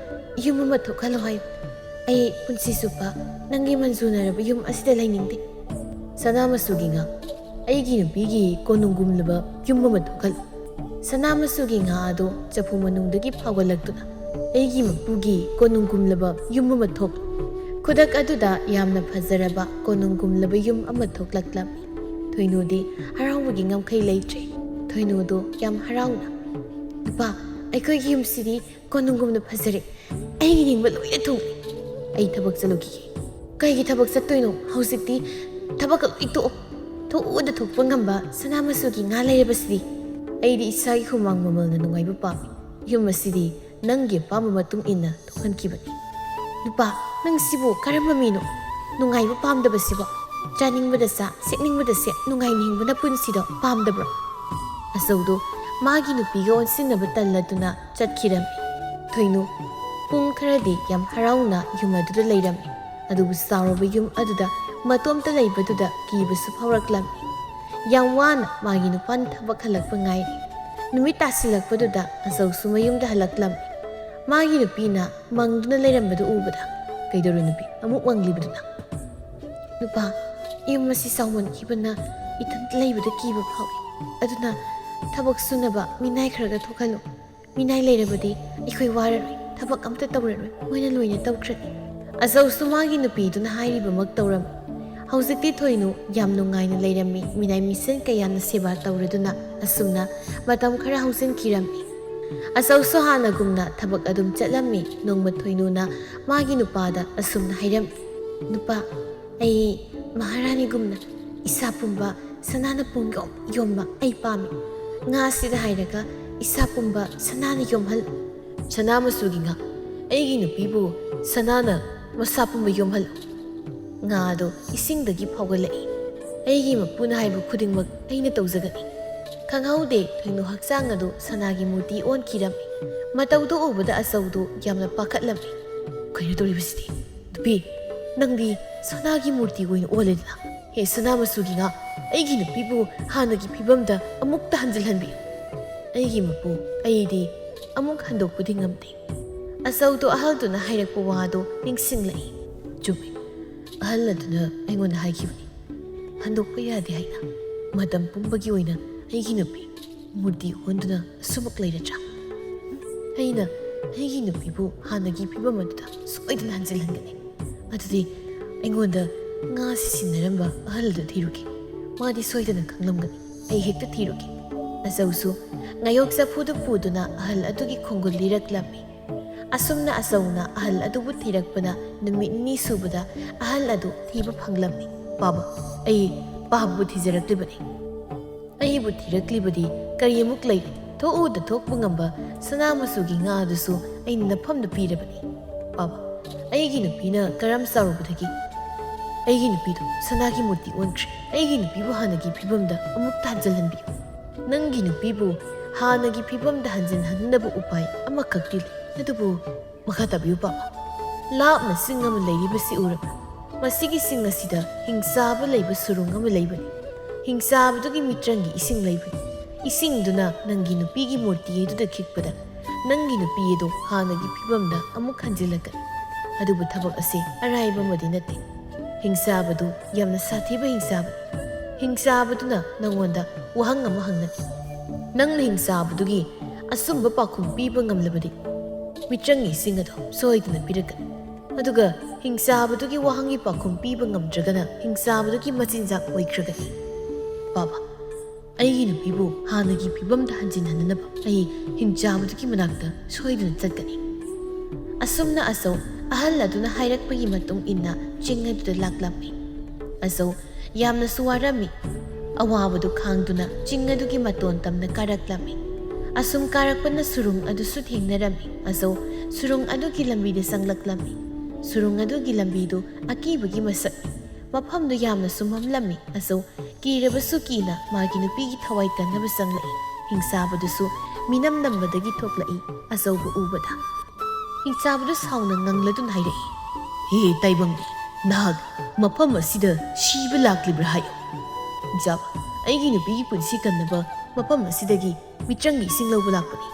ꯌꯨꯝ ꯑꯃ ꯊꯣꯛꯍꯜꯂꯣ ꯍꯥꯏꯌꯨ꯫ ꯑꯩ ꯄꯨꯟꯁꯤ ꯆꯨꯞꯄ ꯅꯪꯒꯤ ꯃꯟꯖꯨꯅꯔꯕ ꯌꯨꯝ ꯑꯁꯤꯗ ꯂꯩꯅꯤꯡꯗꯦ꯫" ꯁꯅꯥ ꯃꯆꯨꯒꯤ ꯉꯥ, ꯑꯩꯒꯤ ꯅꯨꯄꯤꯒꯤ ꯀꯣꯅꯨꯡꯒꯨꯝꯂꯕ ꯌꯨꯝ ꯑꯃ ꯊꯣꯛꯍꯜꯂꯨ꯫ ꯁꯅꯥ ꯃꯆꯨꯒꯤ ꯉꯥ ꯑꯗꯨ ꯆꯐꯨ ꯃꯅꯨꯡꯗꯒꯤ ꯐꯥꯎꯒꯠꯂꯛꯇꯨꯅ, ꯑꯩꯒꯤ ꯃꯄꯨꯒꯤ ꯀꯣꯅꯨꯡꯒꯨꯝꯂꯕ ꯌꯨꯝ ꯑꯃ ꯊꯣꯛ꯫ ꯈꯨꯗꯛ ꯑꯗꯨꯗ ꯌꯥꯝꯅ ꯐꯖꯔꯕ ꯀꯣꯅꯨꯡꯒꯨꯝꯂꯕ ꯌꯨꯝ ꯑꯃ ꯊꯣꯛꯂꯛꯂꯝꯃꯤ꯫ ꯊꯣꯏꯅꯨꯗꯤ ꯍꯔꯥꯎꯕꯒꯤ ꯉꯝꯈꯩ ꯂꯩꯇ꯭ꯔꯦ꯫ ꯊꯣꯏꯅꯨꯗꯨ ꯌꯥꯝ ꯍꯔꯥꯎꯅ, "ꯅꯨꯄꯥ, ꯑꯩꯈꯣꯏꯒꯤ ꯌꯨꯝꯁꯤꯗꯤ ꯀꯣꯅꯨꯡꯒꯨꯝꯅ ꯐꯖꯔꯦ꯫ ꯑꯩꯒꯤ ꯅꯤꯡꯕ ꯂꯣꯏꯅ ꯊꯨꯡꯂꯦ꯫ ꯑꯩ ꯊꯕꯛ ꯆꯠꯂꯨꯈꯤꯒꯦ꯫" "ꯀꯩꯒꯤ ꯊꯕꯛ ꯆꯠꯇꯣꯏꯅꯣ? ꯍꯧꯖꯤꯛꯇꯤ ꯊꯕꯛꯀ ꯂꯣꯏ ꯇꯣꯛꯑꯣ꯫ ꯊꯣꯛꯎꯗ ꯊꯣꯛꯄ ꯉꯝꯕ ꯁꯅꯥ ꯃꯆꯨꯒꯤ ꯉꯥ ꯂꯩꯔꯕꯁꯤꯗꯤ꯫ ꯑꯩꯗꯤ ꯏꯁꯥꯒꯤ ꯍꯨꯃꯥꯡ ꯃꯃꯜꯅ ꯅꯨꯡꯉꯥꯏꯕ ꯄꯥꯝꯃꯤ꯫ ꯌꯨꯝ ꯑꯁꯤꯗꯤ ꯅꯪꯒꯤ ꯑꯄꯥꯝꯕ ꯃꯇꯨꯡ ꯏꯟꯅ ꯊꯣꯛꯍꯟꯈꯤꯕꯅꯤ꯫" "ꯅꯨꯄꯥ, ꯅꯪ ꯁꯤꯕꯨ ꯀꯔꯝꯕ ꯃꯤꯅꯣ? ꯅꯨꯡꯉꯥꯏꯕ ꯄꯥꯝꯗꯕꯁꯤꯕꯣ? ꯆꯥꯅꯤꯡꯕꯗ ꯆꯥ, ꯁꯦꯠꯅꯤꯡꯕꯗ ꯁꯦꯠ, ꯅꯨꯡꯉꯥꯏꯅ ꯍꯤꯡꯕ ꯅꯄꯨꯟꯁꯤꯗꯣ ꯄꯥꯝꯗꯕ꯭ꯔꯣ?" ꯑꯆꯧꯗꯣ ꯃꯥꯒꯤ ꯅꯨꯄꯤꯒ ꯑꯣꯟꯁꯤꯟꯅꯕ ꯇꯜꯂꯗꯨꯅ ꯆꯠꯈꯤꯔꯝꯃꯤ꯫ ꯊꯣꯏꯅꯨ ꯄꯨꯡ ꯈꯔꯗꯤ ꯌꯥꯝ ꯍꯔꯥꯎꯅ ꯌꯨꯝ ꯑꯗꯨꯗ ꯂꯩꯔꯝꯃꯤ꯫ ꯑꯗꯨꯕꯨ ꯆꯥꯎꯔꯕ ꯌꯨꯝ ꯑꯗꯨꯗ ꯃꯇꯣꯝꯇ ꯂꯩꯕꯗꯨꯗ ꯀꯤꯕꯁꯨ ꯐꯥꯎꯔꯛꯂꯝꯃꯤ꯫ ꯌꯥꯝ ꯋꯥꯅ ꯃꯥꯒꯤ ꯅꯨꯄꯥꯅ ꯊꯕꯛ ꯍꯜꯂꯛꯄ ꯉꯥꯏꯔꯤ꯫ ꯅꯨꯃꯤꯠ ꯇꯥꯁꯤꯜꯂꯛꯄꯗꯨꯗ ꯑꯆꯧꯁꯨ ꯃꯌꯨꯝꯗ ꯍꯜꯂꯛꯂꯝꯃꯤ꯫ ꯃꯥꯒꯤ ꯅꯨꯄꯤꯅ ꯃꯪꯗꯨꯅ ꯂꯩꯔꯝꯕꯗꯨ ꯎꯕꯗ, "ꯀꯩꯗꯧꯔꯦ ꯅꯨꯄꯤ, ꯑꯃꯨꯛ ꯃꯪꯂꯤꯕꯗꯨꯅ?" "ꯅꯨꯄꯥ, ꯌꯨꯝ ꯑꯁꯤ ꯆꯥꯎꯃꯟꯈꯤꯕꯅ ꯏꯊꯟꯇ ꯂꯩꯕꯗ ꯀꯤꯕ ꯐꯥꯎꯏ꯫ ꯑꯗꯨꯅ ꯊꯕꯛ ꯁꯨꯅꯕ ꯃꯤꯅꯥꯏ ꯈꯔꯒ ꯊꯣꯛꯍꯜꯂꯨ꯫ ꯃꯤꯅꯥꯏ ꯂꯩꯔꯕꯗꯤ ꯑꯩꯈꯣꯏ ꯋꯥꯔꯔꯣꯏ, ꯊꯕꯛ ꯑꯝꯇ ꯇꯧꯔꯔꯣꯏ, ꯃꯣꯏꯅ ꯂꯣꯏꯅ ꯇꯧꯈ꯭ꯔꯅꯤ꯫" ꯑꯆꯧꯁꯨ ꯃꯥꯒꯤ ꯅꯨꯄꯤꯗꯨꯅ ꯍꯥꯏꯔꯤꯕꯃꯛ ꯇꯧꯔꯝꯃꯤ꯫ ꯍꯧꯖꯤꯛꯇꯤ ꯊꯣꯏꯅꯨ ꯌꯥꯝ ꯅꯨꯡꯉꯥꯏꯅ ꯂꯩꯔꯝꯃꯤ꯫ ꯃꯤꯅꯥꯏ ꯃꯤꯁꯦꯟ ꯀꯌꯥꯅ ꯁꯦꯕꯥ ꯇꯧꯔꯗꯨꯅ ꯑꯁꯨꯝꯅ ꯃꯇꯝ ꯈꯔ ꯍꯧꯖꯤꯟꯈꯤꯔꯝꯃꯤ꯫ ꯑꯆꯧꯁꯨ ꯍꯥꯟꯅꯒꯨꯝꯅ ꯊꯕꯛ ꯑꯗꯨꯝ ꯆꯠꯂꯝꯃꯤ꯫ ꯅꯣꯡꯃ ꯊꯣꯏꯅꯨꯅ ꯃꯥꯒꯤ ꯅꯨꯄꯥꯗ ꯑꯁꯨꯝꯅ ꯍꯥꯏꯔꯝꯃꯤ, "ꯅꯨꯄꯥ, ꯑꯩ ꯃꯍꯥꯔꯥꯅꯤꯒꯨꯝꯅ ꯏꯁꯥ ꯄꯨꯝꯕ ꯁꯅꯥꯅ ꯄꯨꯡ ꯌꯣꯝ ꯌꯣꯝꯕ ꯑꯩ ꯄꯥꯝꯃꯤ꯫ ꯉꯥꯁꯤꯗ ꯍꯥꯏꯔꯒ ꯏꯁꯥ ꯄꯨꯝꯕ ꯁꯅꯥꯅ ꯌꯣꯝꯍꯜꯂꯨ꯫" "ꯁꯅꯥ ꯃꯆꯨꯒꯤ ꯉꯥ, ꯑꯩꯒꯤ ꯅꯨꯄꯤꯕꯨ ꯁꯅꯥꯅ ꯃꯁꯥ ꯄꯨꯝꯕ ꯌꯣꯝꯍꯜꯂꯨ꯫" ꯉꯥ ꯑꯗꯨ ꯏꯁꯤꯡꯗꯒꯤ ꯐꯥꯎꯒꯠꯂꯛꯏ꯫ "ꯑꯩꯒꯤ ꯃꯄꯨꯅ ꯍꯥꯏꯕ ꯈꯨꯗꯤꯡꯃꯛ ꯑꯩꯅ ꯇꯧꯖꯒꯅꯤ꯫" ꯈꯪꯍꯧꯗꯦ, ꯊꯣꯏꯅꯨ ꯍꯛꯆꯥꯡ ꯑꯗꯨ ꯁꯅꯥꯒꯤ ꯃꯨꯔꯇꯤ ꯑꯣꯟꯈꯤꯔꯝꯃꯤ꯫ ꯃꯇꯧꯗꯨ ꯎꯕꯗ ꯑꯆꯧꯗꯨ ꯌꯥꯝꯅ ꯄꯥꯈꯠꯂꯝꯃꯤ꯫ "ꯀꯩꯅꯣ ꯇꯧꯔꯤꯕꯁꯤꯗꯤ? ꯅꯨꯄꯤ, ꯅꯪꯗꯤ ꯁꯅꯥꯒꯤ ꯃꯨꯔꯇꯤ ꯑꯣꯏꯅ ꯑꯣꯜꯂꯦꯗꯅ꯫ ꯍꯦ ꯁꯅꯥ ꯃꯆꯨꯒꯤ ꯉꯥ, ꯑꯩꯒꯤ ꯅꯨꯄꯤꯕꯨ ꯍꯥꯟꯅꯒꯤ ꯐꯤꯕꯝꯗ ꯑꯃꯨꯛꯇ ꯍꯟꯖꯤꯜꯍꯟꯕꯤꯌꯨ꯫ ꯑꯩꯒꯤ ꯃꯄꯨ, ꯑꯩꯗꯤ ꯑꯃꯨꯛ ꯍꯟꯗꯣꯛꯄꯗꯤ ꯉꯝꯗꯦ꯫" ꯑꯆꯧꯗꯣ ꯑꯍꯜꯗꯨꯅ ꯍꯥꯏꯔꯛꯄ ꯋꯥꯗꯣ ꯅꯤꯡꯁꯤꯡꯂꯛꯏ꯫ ꯆꯨꯝꯃꯤ, ꯑꯍꯜ ꯑꯗꯨꯅ ꯑꯩꯉꯣꯟꯗ ꯍꯥꯏꯈꯤꯕꯅꯤ꯫ ꯍꯟꯗꯣꯛꯄ ꯌꯥꯗꯦ ꯍꯥꯏꯅ꯫ ꯃꯇꯝ ꯄꯨꯝꯕꯒꯤ ꯑꯣꯏꯅ ꯑꯩꯒꯤ ꯅꯨꯄꯤ ꯃꯨꯔꯇꯤ ꯑꯣꯟꯗꯨꯅ ꯑꯁꯨꯃꯛ ꯂꯩꯔꯗ꯭ꯔꯥ? ꯑꯩꯅ ꯑꯩꯒꯤ ꯅꯨꯄꯤꯕꯨ ꯍꯥꯟꯅꯒꯤ ꯐꯤꯕꯝ ꯑꯗꯨꯗ ꯁꯣꯏꯗꯅ ꯍꯟꯖꯤꯜꯍꯟꯒꯅꯤ꯫ ꯑꯗꯨꯗꯤ ꯑꯩꯉꯣꯟꯗ ꯉꯥ ꯁꯤꯁꯤꯟꯅꯔꯝꯕ ꯑꯍꯜ ꯑꯗꯨ ꯊꯤꯔꯨꯒꯦ꯫ ꯃꯥꯗꯤ ꯁꯣꯏꯗꯅ ꯈꯪꯂꯝꯒꯅꯤ꯫ ꯑꯩ ꯍꯦꯛꯇ ꯊꯤꯔꯨꯒꯦ꯫ ꯑꯆꯧꯁꯨ ꯉꯥꯌꯣꯛ ꯆꯐꯨꯗꯨ ꯄꯨꯗꯨꯅ ꯑꯍꯜ ꯑꯗꯨꯒꯤ ꯈꯣꯡꯒꯨꯜ ꯂꯤꯔꯛꯂꯝꯃꯤ꯫ ꯑꯁꯨꯝꯅ ꯑꯆꯧꯅ ꯑꯍꯜ ꯑꯗꯨꯕꯨ ꯊꯤꯔꯛꯄꯅ ꯅꯨꯃꯤꯠ ꯅꯤꯅꯤ ꯁꯨꯕꯗ ꯑꯍꯜ ꯑꯗꯨ ꯊꯤꯕ ꯐꯪꯂꯝꯃꯤ꯫ "ꯄꯥꯕ, ꯑꯩ ꯄꯥꯕꯕꯨ ꯊꯤꯖꯔꯛꯂꯤꯕꯅꯤ꯫ ꯑꯩꯕꯨ ꯊꯤꯔꯛꯂꯤꯕꯗꯤ ꯀꯔꯤ ꯑꯃꯨꯛ ꯂꯩꯔꯤ? ꯊꯣꯛꯎꯗ ꯊꯣꯛꯄ ꯉꯝꯕ ꯁꯅꯥ ꯃꯆꯨꯒꯤ ꯉꯥ ꯑꯗꯨꯁꯨ ꯑꯩꯅ ꯅꯐꯝꯗ ꯄꯤꯔꯕꯅꯤ꯫ ꯄꯥꯕ, ꯑꯩꯒꯤ ꯅꯨꯄꯤꯅ ꯀꯔꯝ ꯆꯥꯎꯔꯨꯕꯗꯒꯤ ꯑꯩꯒꯤ ꯅꯨꯄꯤꯗꯨ ꯁꯅꯥꯒꯤ ꯃꯨꯔꯇꯤ ꯑꯣꯟꯈ꯭ꯔꯦ꯫ ꯑꯩꯒꯤ ꯅꯨꯄꯤꯕꯨ ꯍꯥꯟꯅꯒꯤ ꯐꯤꯕꯝꯗ ꯑꯃꯨꯛ ꯍꯟꯖꯤꯜꯍꯟꯕꯤꯌꯨ꯫ ꯅꯪꯒꯤ ꯅꯨꯄꯤꯕꯨ ꯍꯥꯟꯅꯒꯤ ꯐꯤꯕꯝꯗ ꯍꯟꯖꯤꯟꯍꯟꯅꯕ ꯎꯄꯥꯏ ꯑꯃꯈꯛꯇꯤ ꯂꯩ꯫ ꯑꯗꯨꯕꯨ ꯃꯈꯥ ꯇꯥꯕꯤꯌꯨ, ꯄꯥꯕ꯫ ꯂꯥꯞꯅ ꯆꯤꯡ ꯑꯃ ꯂꯩꯔꯤꯕꯁꯤ ꯎꯔꯕ꯭ꯔꯥ? ꯃꯁꯤꯒꯤ ꯆꯤꯡ ꯑꯁꯤꯗ ꯍꯤꯡꯆꯥꯕ ꯂꯩꯕ ꯁꯨꯔꯨꯡ ꯑꯃ ꯂꯩꯕꯅꯤ꯫ ꯍꯤꯡꯆꯥꯕꯗꯨꯒꯤ ꯃꯤꯇ꯭ꯔꯪꯒꯤ ꯏꯁꯤꯡ ꯂꯩꯕꯅꯤ꯫ ꯏꯁꯤꯡꯗꯨꯅ ꯅꯪꯒꯤ ꯅꯨꯄꯤꯒꯤ ꯃꯨꯔꯇꯤ ꯑꯗꯨꯗ ꯈꯤꯛꯄꯗ ꯅꯪꯒꯤ ꯅꯨꯄꯤ ꯑꯗꯨ ꯍꯥꯟꯅꯒꯤ ꯐꯤꯕꯝꯗ ꯑꯃꯨꯛ ꯍꯟꯖꯤꯜꯂꯛꯀꯅꯤ꯫ ꯑꯗꯨꯕꯨ ꯊꯕꯛ ꯑꯁꯤ ꯑꯔꯥꯏꯕ ꯑꯃꯗꯤ ꯅꯠꯇꯦ꯫ ꯍꯤꯡꯆꯥꯕꯗꯨ ꯌꯥꯝꯅ ꯁꯥꯊꯤꯕ ꯍꯤꯡꯆꯥꯕꯅꯤ꯫ ꯍꯤꯡꯆꯥꯕꯗꯨꯅ ꯅꯪꯉꯣꯟꯗ ꯋꯥꯍꯪ ꯑꯃ ꯍꯪꯂꯛꯏ꯫ ꯅꯪꯅ ꯍꯤꯡꯆꯥꯕꯗꯨꯒꯤ ꯑꯆꯨꯝꯕ ꯄꯥꯎꯈꯨꯝ ꯄꯤꯕ ꯉꯝꯂꯕꯗꯤ ꯃꯤꯇ꯭ꯔꯪꯒꯤ ꯏꯁꯤꯡ ꯑꯗꯨ ꯁꯣꯏꯗꯅ ꯄꯤꯔꯛꯀꯅꯤ꯫ ꯑꯗꯨꯒ ꯍꯤꯡꯆꯥꯕꯗꯨꯒꯤ ꯋꯥꯍꯪꯒꯤ ꯄꯥꯎꯈꯨꯝ ꯄꯤꯕ ꯉꯝꯗ꯭ꯔꯒꯅ ꯍꯤꯡꯆꯥꯕꯗꯨꯒꯤ ꯃꯆꯤꯟꯖꯥꯛ ꯑꯣꯏꯈ꯭ꯔꯒꯅꯤ꯫ ꯄꯥꯕ, ꯑꯩꯒꯤ ꯅꯨꯄꯤꯕꯨ ꯍꯥꯟꯅꯒꯤ ꯐꯤꯕꯝꯗ ꯍꯟꯖꯤꯟꯍꯟꯅꯅꯕ ꯑꯩ ꯍꯤꯡꯆꯥꯕꯗꯨꯒꯤ ꯃꯅꯥꯛꯇ ꯁꯣꯏꯗꯅ ꯆꯠꯀꯅꯤ꯫ ꯑꯁꯨꯝꯅ ꯑꯆꯧ ꯑꯍꯜ ꯑꯗꯨꯅ ꯍꯥꯏꯔꯛꯄꯒꯤ ꯃꯇꯨꯡ ꯏꯟꯅ ꯆꯤꯡ ꯑꯗꯨꯗ ꯂꯥꯛꯂꯝꯃꯤ꯫ ꯑꯆꯧ ꯌꯥꯝꯅꯁꯨ ꯋꯥꯔꯝꯃꯤ꯫ ꯑꯋꯥꯕꯗꯨ ꯈꯥꯡꯗꯨꯅ ꯆꯤꯡ ꯑꯗꯨꯒꯤ ꯃꯇꯣꯟ ꯇꯝꯅ ꯀꯥꯔꯛꯂꯝꯃꯤ꯫ ꯑꯁꯨꯝ ꯀꯥꯔꯛꯄꯅ ꯁꯨꯔꯨꯡ ꯑꯗꯨꯁꯨ ꯊꯦꯡꯅꯔꯝꯃꯤ꯫ ꯑꯆꯧ ꯁꯨꯔꯨꯡ ꯑꯗꯨꯒꯤ ꯂꯝꯕꯤꯗ ꯆꯪꯂꯛꯂꯝꯃꯤ꯫ ꯁꯨꯔꯨꯡ ꯑꯗꯨꯒꯤ ꯂꯝꯕꯤꯗꯨ ꯑꯀꯤꯕꯒꯤ ꯃꯁꯛꯅꯤ꯫ ꯃꯐꯝꯗꯨ ꯌꯥꯝꯅꯁꯨ ꯃꯝꯂꯝꯃꯤ꯫ ꯑꯆꯧ ꯀꯤꯔꯕꯁꯨ ꯀꯤꯅ ꯃꯥꯒꯤ ꯅꯨꯄꯤꯒꯤ ꯊꯋꯥꯏ ꯀꯟꯅꯕ ꯆꯪꯂꯛꯏ꯫ ꯍꯤꯡꯆꯥꯕꯗꯨꯁꯨ ꯃꯤꯅꯝ ꯅꯝꯕꯗꯒꯤ ꯊꯣꯛꯂꯛꯏ꯫ ꯑꯆꯧꯕ ꯎꯕꯗ ꯍꯤꯡꯆꯥꯕꯗꯨ ꯁꯥꯎꯅ ꯉꯪꯂꯗꯨꯅ ꯍꯥꯏꯔꯛꯏ, "ꯍꯦ ꯇꯥꯏꯕꯪ, ꯅꯍꯥꯛ ꯃꯐꯝ ꯑꯁꯤꯗ ꯁꯤꯕ ꯂꯥꯛꯂꯤꯕ꯭ꯔꯥ ꯍꯥꯏꯌꯨ꯫ ꯍꯤꯡꯆꯥꯕ, ꯑꯩꯒꯤ ꯅꯨꯄꯤꯒꯤ ꯄꯨꯟꯁꯤ ꯀꯟꯅꯕ ꯃꯐꯝ ꯑꯁꯤꯗꯒꯤ ꯃꯤꯇ꯭ꯔꯪꯒꯤ ꯏꯁꯤꯡ ꯂꯧꯕ ꯂꯥꯛꯄꯅꯤ꯫"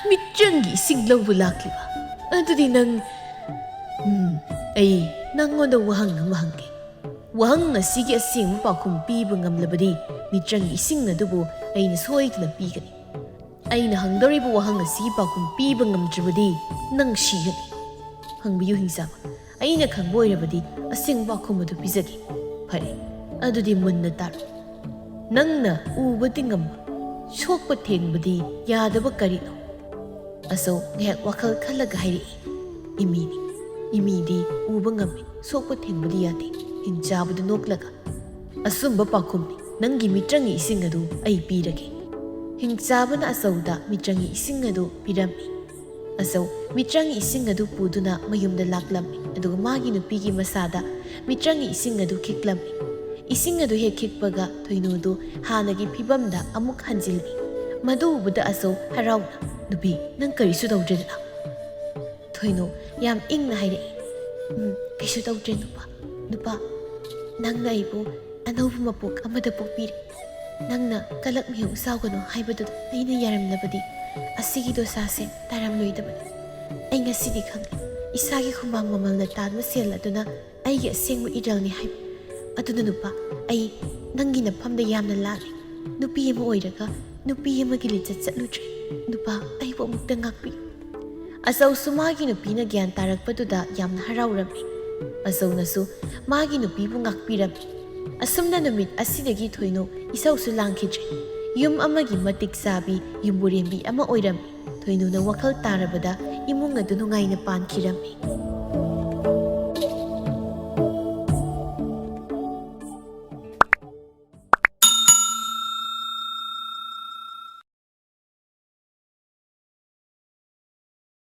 "ꯃꯤꯇ꯭ꯔꯪꯒꯤ ꯏꯁꯤꯡ ꯂꯧꯕ ꯂꯥꯛꯂꯤꯕ? ꯑꯗꯨꯗꯤ ꯅꯪ, ꯎꯝ, ꯑꯩ ꯅꯪꯉꯣꯟꯗ ꯋꯥꯍꯪ ꯑꯃ ꯍꯪꯒꯦ꯫ ꯋꯥꯍꯪ ꯑꯁꯤꯒꯤ ꯑꯁꯦꯡꯕ ꯄꯥꯎꯈꯨꯝ ꯄꯤꯕ ꯉꯝꯂꯕꯗꯤ ꯃꯤꯇ꯭ꯔꯪꯒꯤ ꯏꯁꯤꯡ ꯑꯗꯨꯕꯨ ꯑꯩꯅ ꯁꯣꯏꯗꯅ ꯄꯤꯒꯅꯤ꯫ ꯑꯩꯅ ꯍꯪꯗꯧꯔꯤꯕ ꯋꯥꯍꯪ ꯑꯁꯤꯒꯤ ꯄꯥꯎꯈꯨꯝ ꯄꯤꯕ ꯉꯝꯗ꯭ꯔꯕꯗꯤ ꯅꯪ ꯁꯤꯒꯅꯤ꯫ ꯍꯪꯕꯤꯌꯨ ꯍꯤꯡꯆꯥꯕ, ꯑꯩꯅ ꯈꯪꯕ ꯑꯣꯏꯔꯕꯗꯤ ꯑꯁꯦꯡꯕ ꯄꯥꯎꯈꯨꯝ ꯑꯗꯨ ꯄꯤꯖꯒꯦ꯫ ꯐꯔꯦ, ꯑꯗꯨꯗꯤ ꯃꯨꯟꯅ ꯇꯥꯔꯣ꯫ ꯅꯪꯅ ꯎꯕꯗꯤ ꯉꯝꯕ, ꯁꯣꯛꯄ ꯊꯦꯡꯕꯗꯤ ꯌꯥꯗꯕ ꯀꯔꯤꯅꯣ?" ꯑꯆꯧ ꯉꯥꯏꯍꯥꯛ ꯋꯥꯈꯜ ꯈꯜꯂꯒ ꯍꯥꯏꯔꯛꯏ, "ꯏꯃꯤꯅꯤ꯫ ꯏꯃꯤꯗꯤ ꯎꯕ ꯉꯝꯃꯤ, ꯁꯣꯛꯄ ꯊꯦꯡꯕꯗꯤ ꯌꯥꯗꯦ꯫" ꯍꯤꯡꯆꯥꯕꯗꯨ ꯅꯣꯛꯂꯒ, "ꯑꯆꯨꯝꯕ ꯄꯥꯎꯈꯨꯝꯅꯤ, ꯅꯪꯒꯤ ꯃꯤꯇ꯭ꯔꯪꯒꯤ ꯏꯁꯤꯡ ꯑꯗꯨ ꯑꯩ ꯄꯤꯔꯒꯦ꯫" ꯍꯤꯡꯆꯥꯕꯅ ꯑꯆꯧꯗ ꯃꯤꯇ꯭ꯔꯪꯒꯤ ꯏꯁꯤꯡ ꯑꯗꯨ ꯄꯤꯔꯝꯃꯤ꯫ ꯑꯆꯧ ꯃꯤꯇ꯭ꯔꯪꯒꯤ ꯏꯁꯤꯡ ꯑꯗꯨ ꯄꯨꯗꯨꯅ ꯃꯌꯨꯝꯗ ꯂꯥꯛꯂꯝꯃꯤ, ꯑꯗꯨꯒ ꯃꯥꯒꯤ ꯅꯨꯄꯤꯒꯤ ꯃꯁꯥꯗ ꯃꯤꯇ꯭ꯔꯪꯒꯤ ꯏꯁꯤꯡ ꯑꯗꯨ ꯈꯤꯛꯂꯝꯃꯤ꯫ ꯏꯁꯤꯡ ꯑꯗꯨ ꯍꯦꯛ ꯈꯤꯛꯄꯒ ꯊꯣꯏꯅꯨꯗꯨ ꯍꯥꯟꯅꯒꯤ ꯐꯤꯕꯝꯗ ꯑꯃꯨꯛ ꯍꯟꯖꯤꯜꯂꯤ꯫ ꯃꯗꯨ ꯎꯕꯗ ꯑꯆꯧ ꯍꯔꯥꯎꯅ, "ꯅꯨꯄꯤ, ꯅꯪ ꯀꯔꯤꯁꯨ ꯇꯧꯗ꯭ꯔꯦꯗꯅ?" ꯊꯣꯏꯅꯨ ꯌꯥꯝ ꯏꯪꯅ ꯍꯥꯏꯔꯛꯏ, "ꯎꯝ, ꯀꯩꯁꯨ ꯇꯧꯗ꯭ꯔꯦ ꯅꯨꯄꯥ꯫ ꯅꯨꯄꯥ, ꯅꯪꯅ ꯑꯩꯕꯨ ꯑꯅꯧꯕ ꯃꯄꯣꯛ ꯑꯃꯗ ꯄꯣꯛꯄꯤꯔꯦ꯫ ꯅꯪꯅ ꯀꯂꯛ ꯃꯤꯍꯨ ꯆꯥꯎꯒꯅꯨ ꯍꯥꯏꯕꯗꯨꯗ ꯑꯩꯅ ꯌꯥꯔꯝꯂꯕꯗꯤ ꯑꯁꯤꯒꯤ ꯗꯣꯁꯥꯁꯦ ꯇꯥꯔꯝꯂꯣꯏꯗꯕꯅꯤ꯫ ꯑꯩ ꯉꯁꯤꯗꯤ ꯈꯪꯉꯦ, ꯏꯁꯥꯒꯤ ꯍꯨꯃꯥꯡ ꯃꯃꯜꯅ ꯇꯥꯟꯕ ꯁꯦꯜ ꯑꯗꯨꯅ ꯑꯩꯒꯤ ꯑꯁꯦꯡꯕ ꯏꯔꯜꯅꯤ ꯍꯥꯏꯕ꯫ ꯑꯗꯨꯅ ꯅꯨꯄꯥ, ꯑꯩ ꯅꯪꯒꯤ ꯅꯐꯝꯗ ꯌꯥꯝꯅ ꯂꯥꯜꯂꯤ꯫ ꯅꯨꯄꯤ ꯑꯃ ꯑꯣꯏꯔꯒ ꯅꯨꯄꯤ ꯑꯃꯒꯤ ꯂꯤꯆꯠ ꯆꯠꯂꯨꯗ꯭ꯔꯦ꯫ ꯅꯨꯄꯥ, ꯑꯩꯕꯨ ꯑꯃꯨꯛꯇ ꯉꯥꯛꯄꯤꯌꯨ꯫" ꯑꯆꯧꯁꯨ ꯃꯥꯒꯤ ꯅꯨꯄꯤꯅ ꯒ꯭ꯌꯥꯟ ꯇꯥꯔꯛꯄꯗꯨꯗ ꯌꯥꯝꯅ ꯍꯔꯥꯎꯔꯝꯃꯤ꯫ ꯑꯆꯧꯅꯁꯨ ꯃꯥꯒꯤ ꯅꯨꯄꯤꯕꯨ ꯉꯥꯛꯄꯤꯔꯝꯃꯤ꯫ ꯑꯁꯨꯝꯅ ꯅꯨꯃꯤꯠ ꯑꯁꯤꯗꯒꯤ ꯊꯣꯏꯅꯨ ꯏꯁꯧꯁꯨ ꯂꯥꯡꯈꯤꯗ꯭ꯔꯦ꯫ ꯌꯨꯝ ꯑꯃꯒꯤ ꯃꯇꯤꯛ ꯆꯥꯕꯤ ꯌꯨꯝꯕꯨꯔꯦꯝꯕꯤ ꯑꯃ ꯑꯣꯏꯔꯝꯃꯤ꯫ ꯊꯣꯏꯅꯨꯅ ꯋꯥꯈꯜ ꯇꯥꯔꯕꯗ ꯏꯃꯨꯡ ꯑꯗꯨ ꯅꯨꯡꯉꯥꯏꯅ ꯄꯥꯟꯈꯤꯔꯝꯃꯤ꯫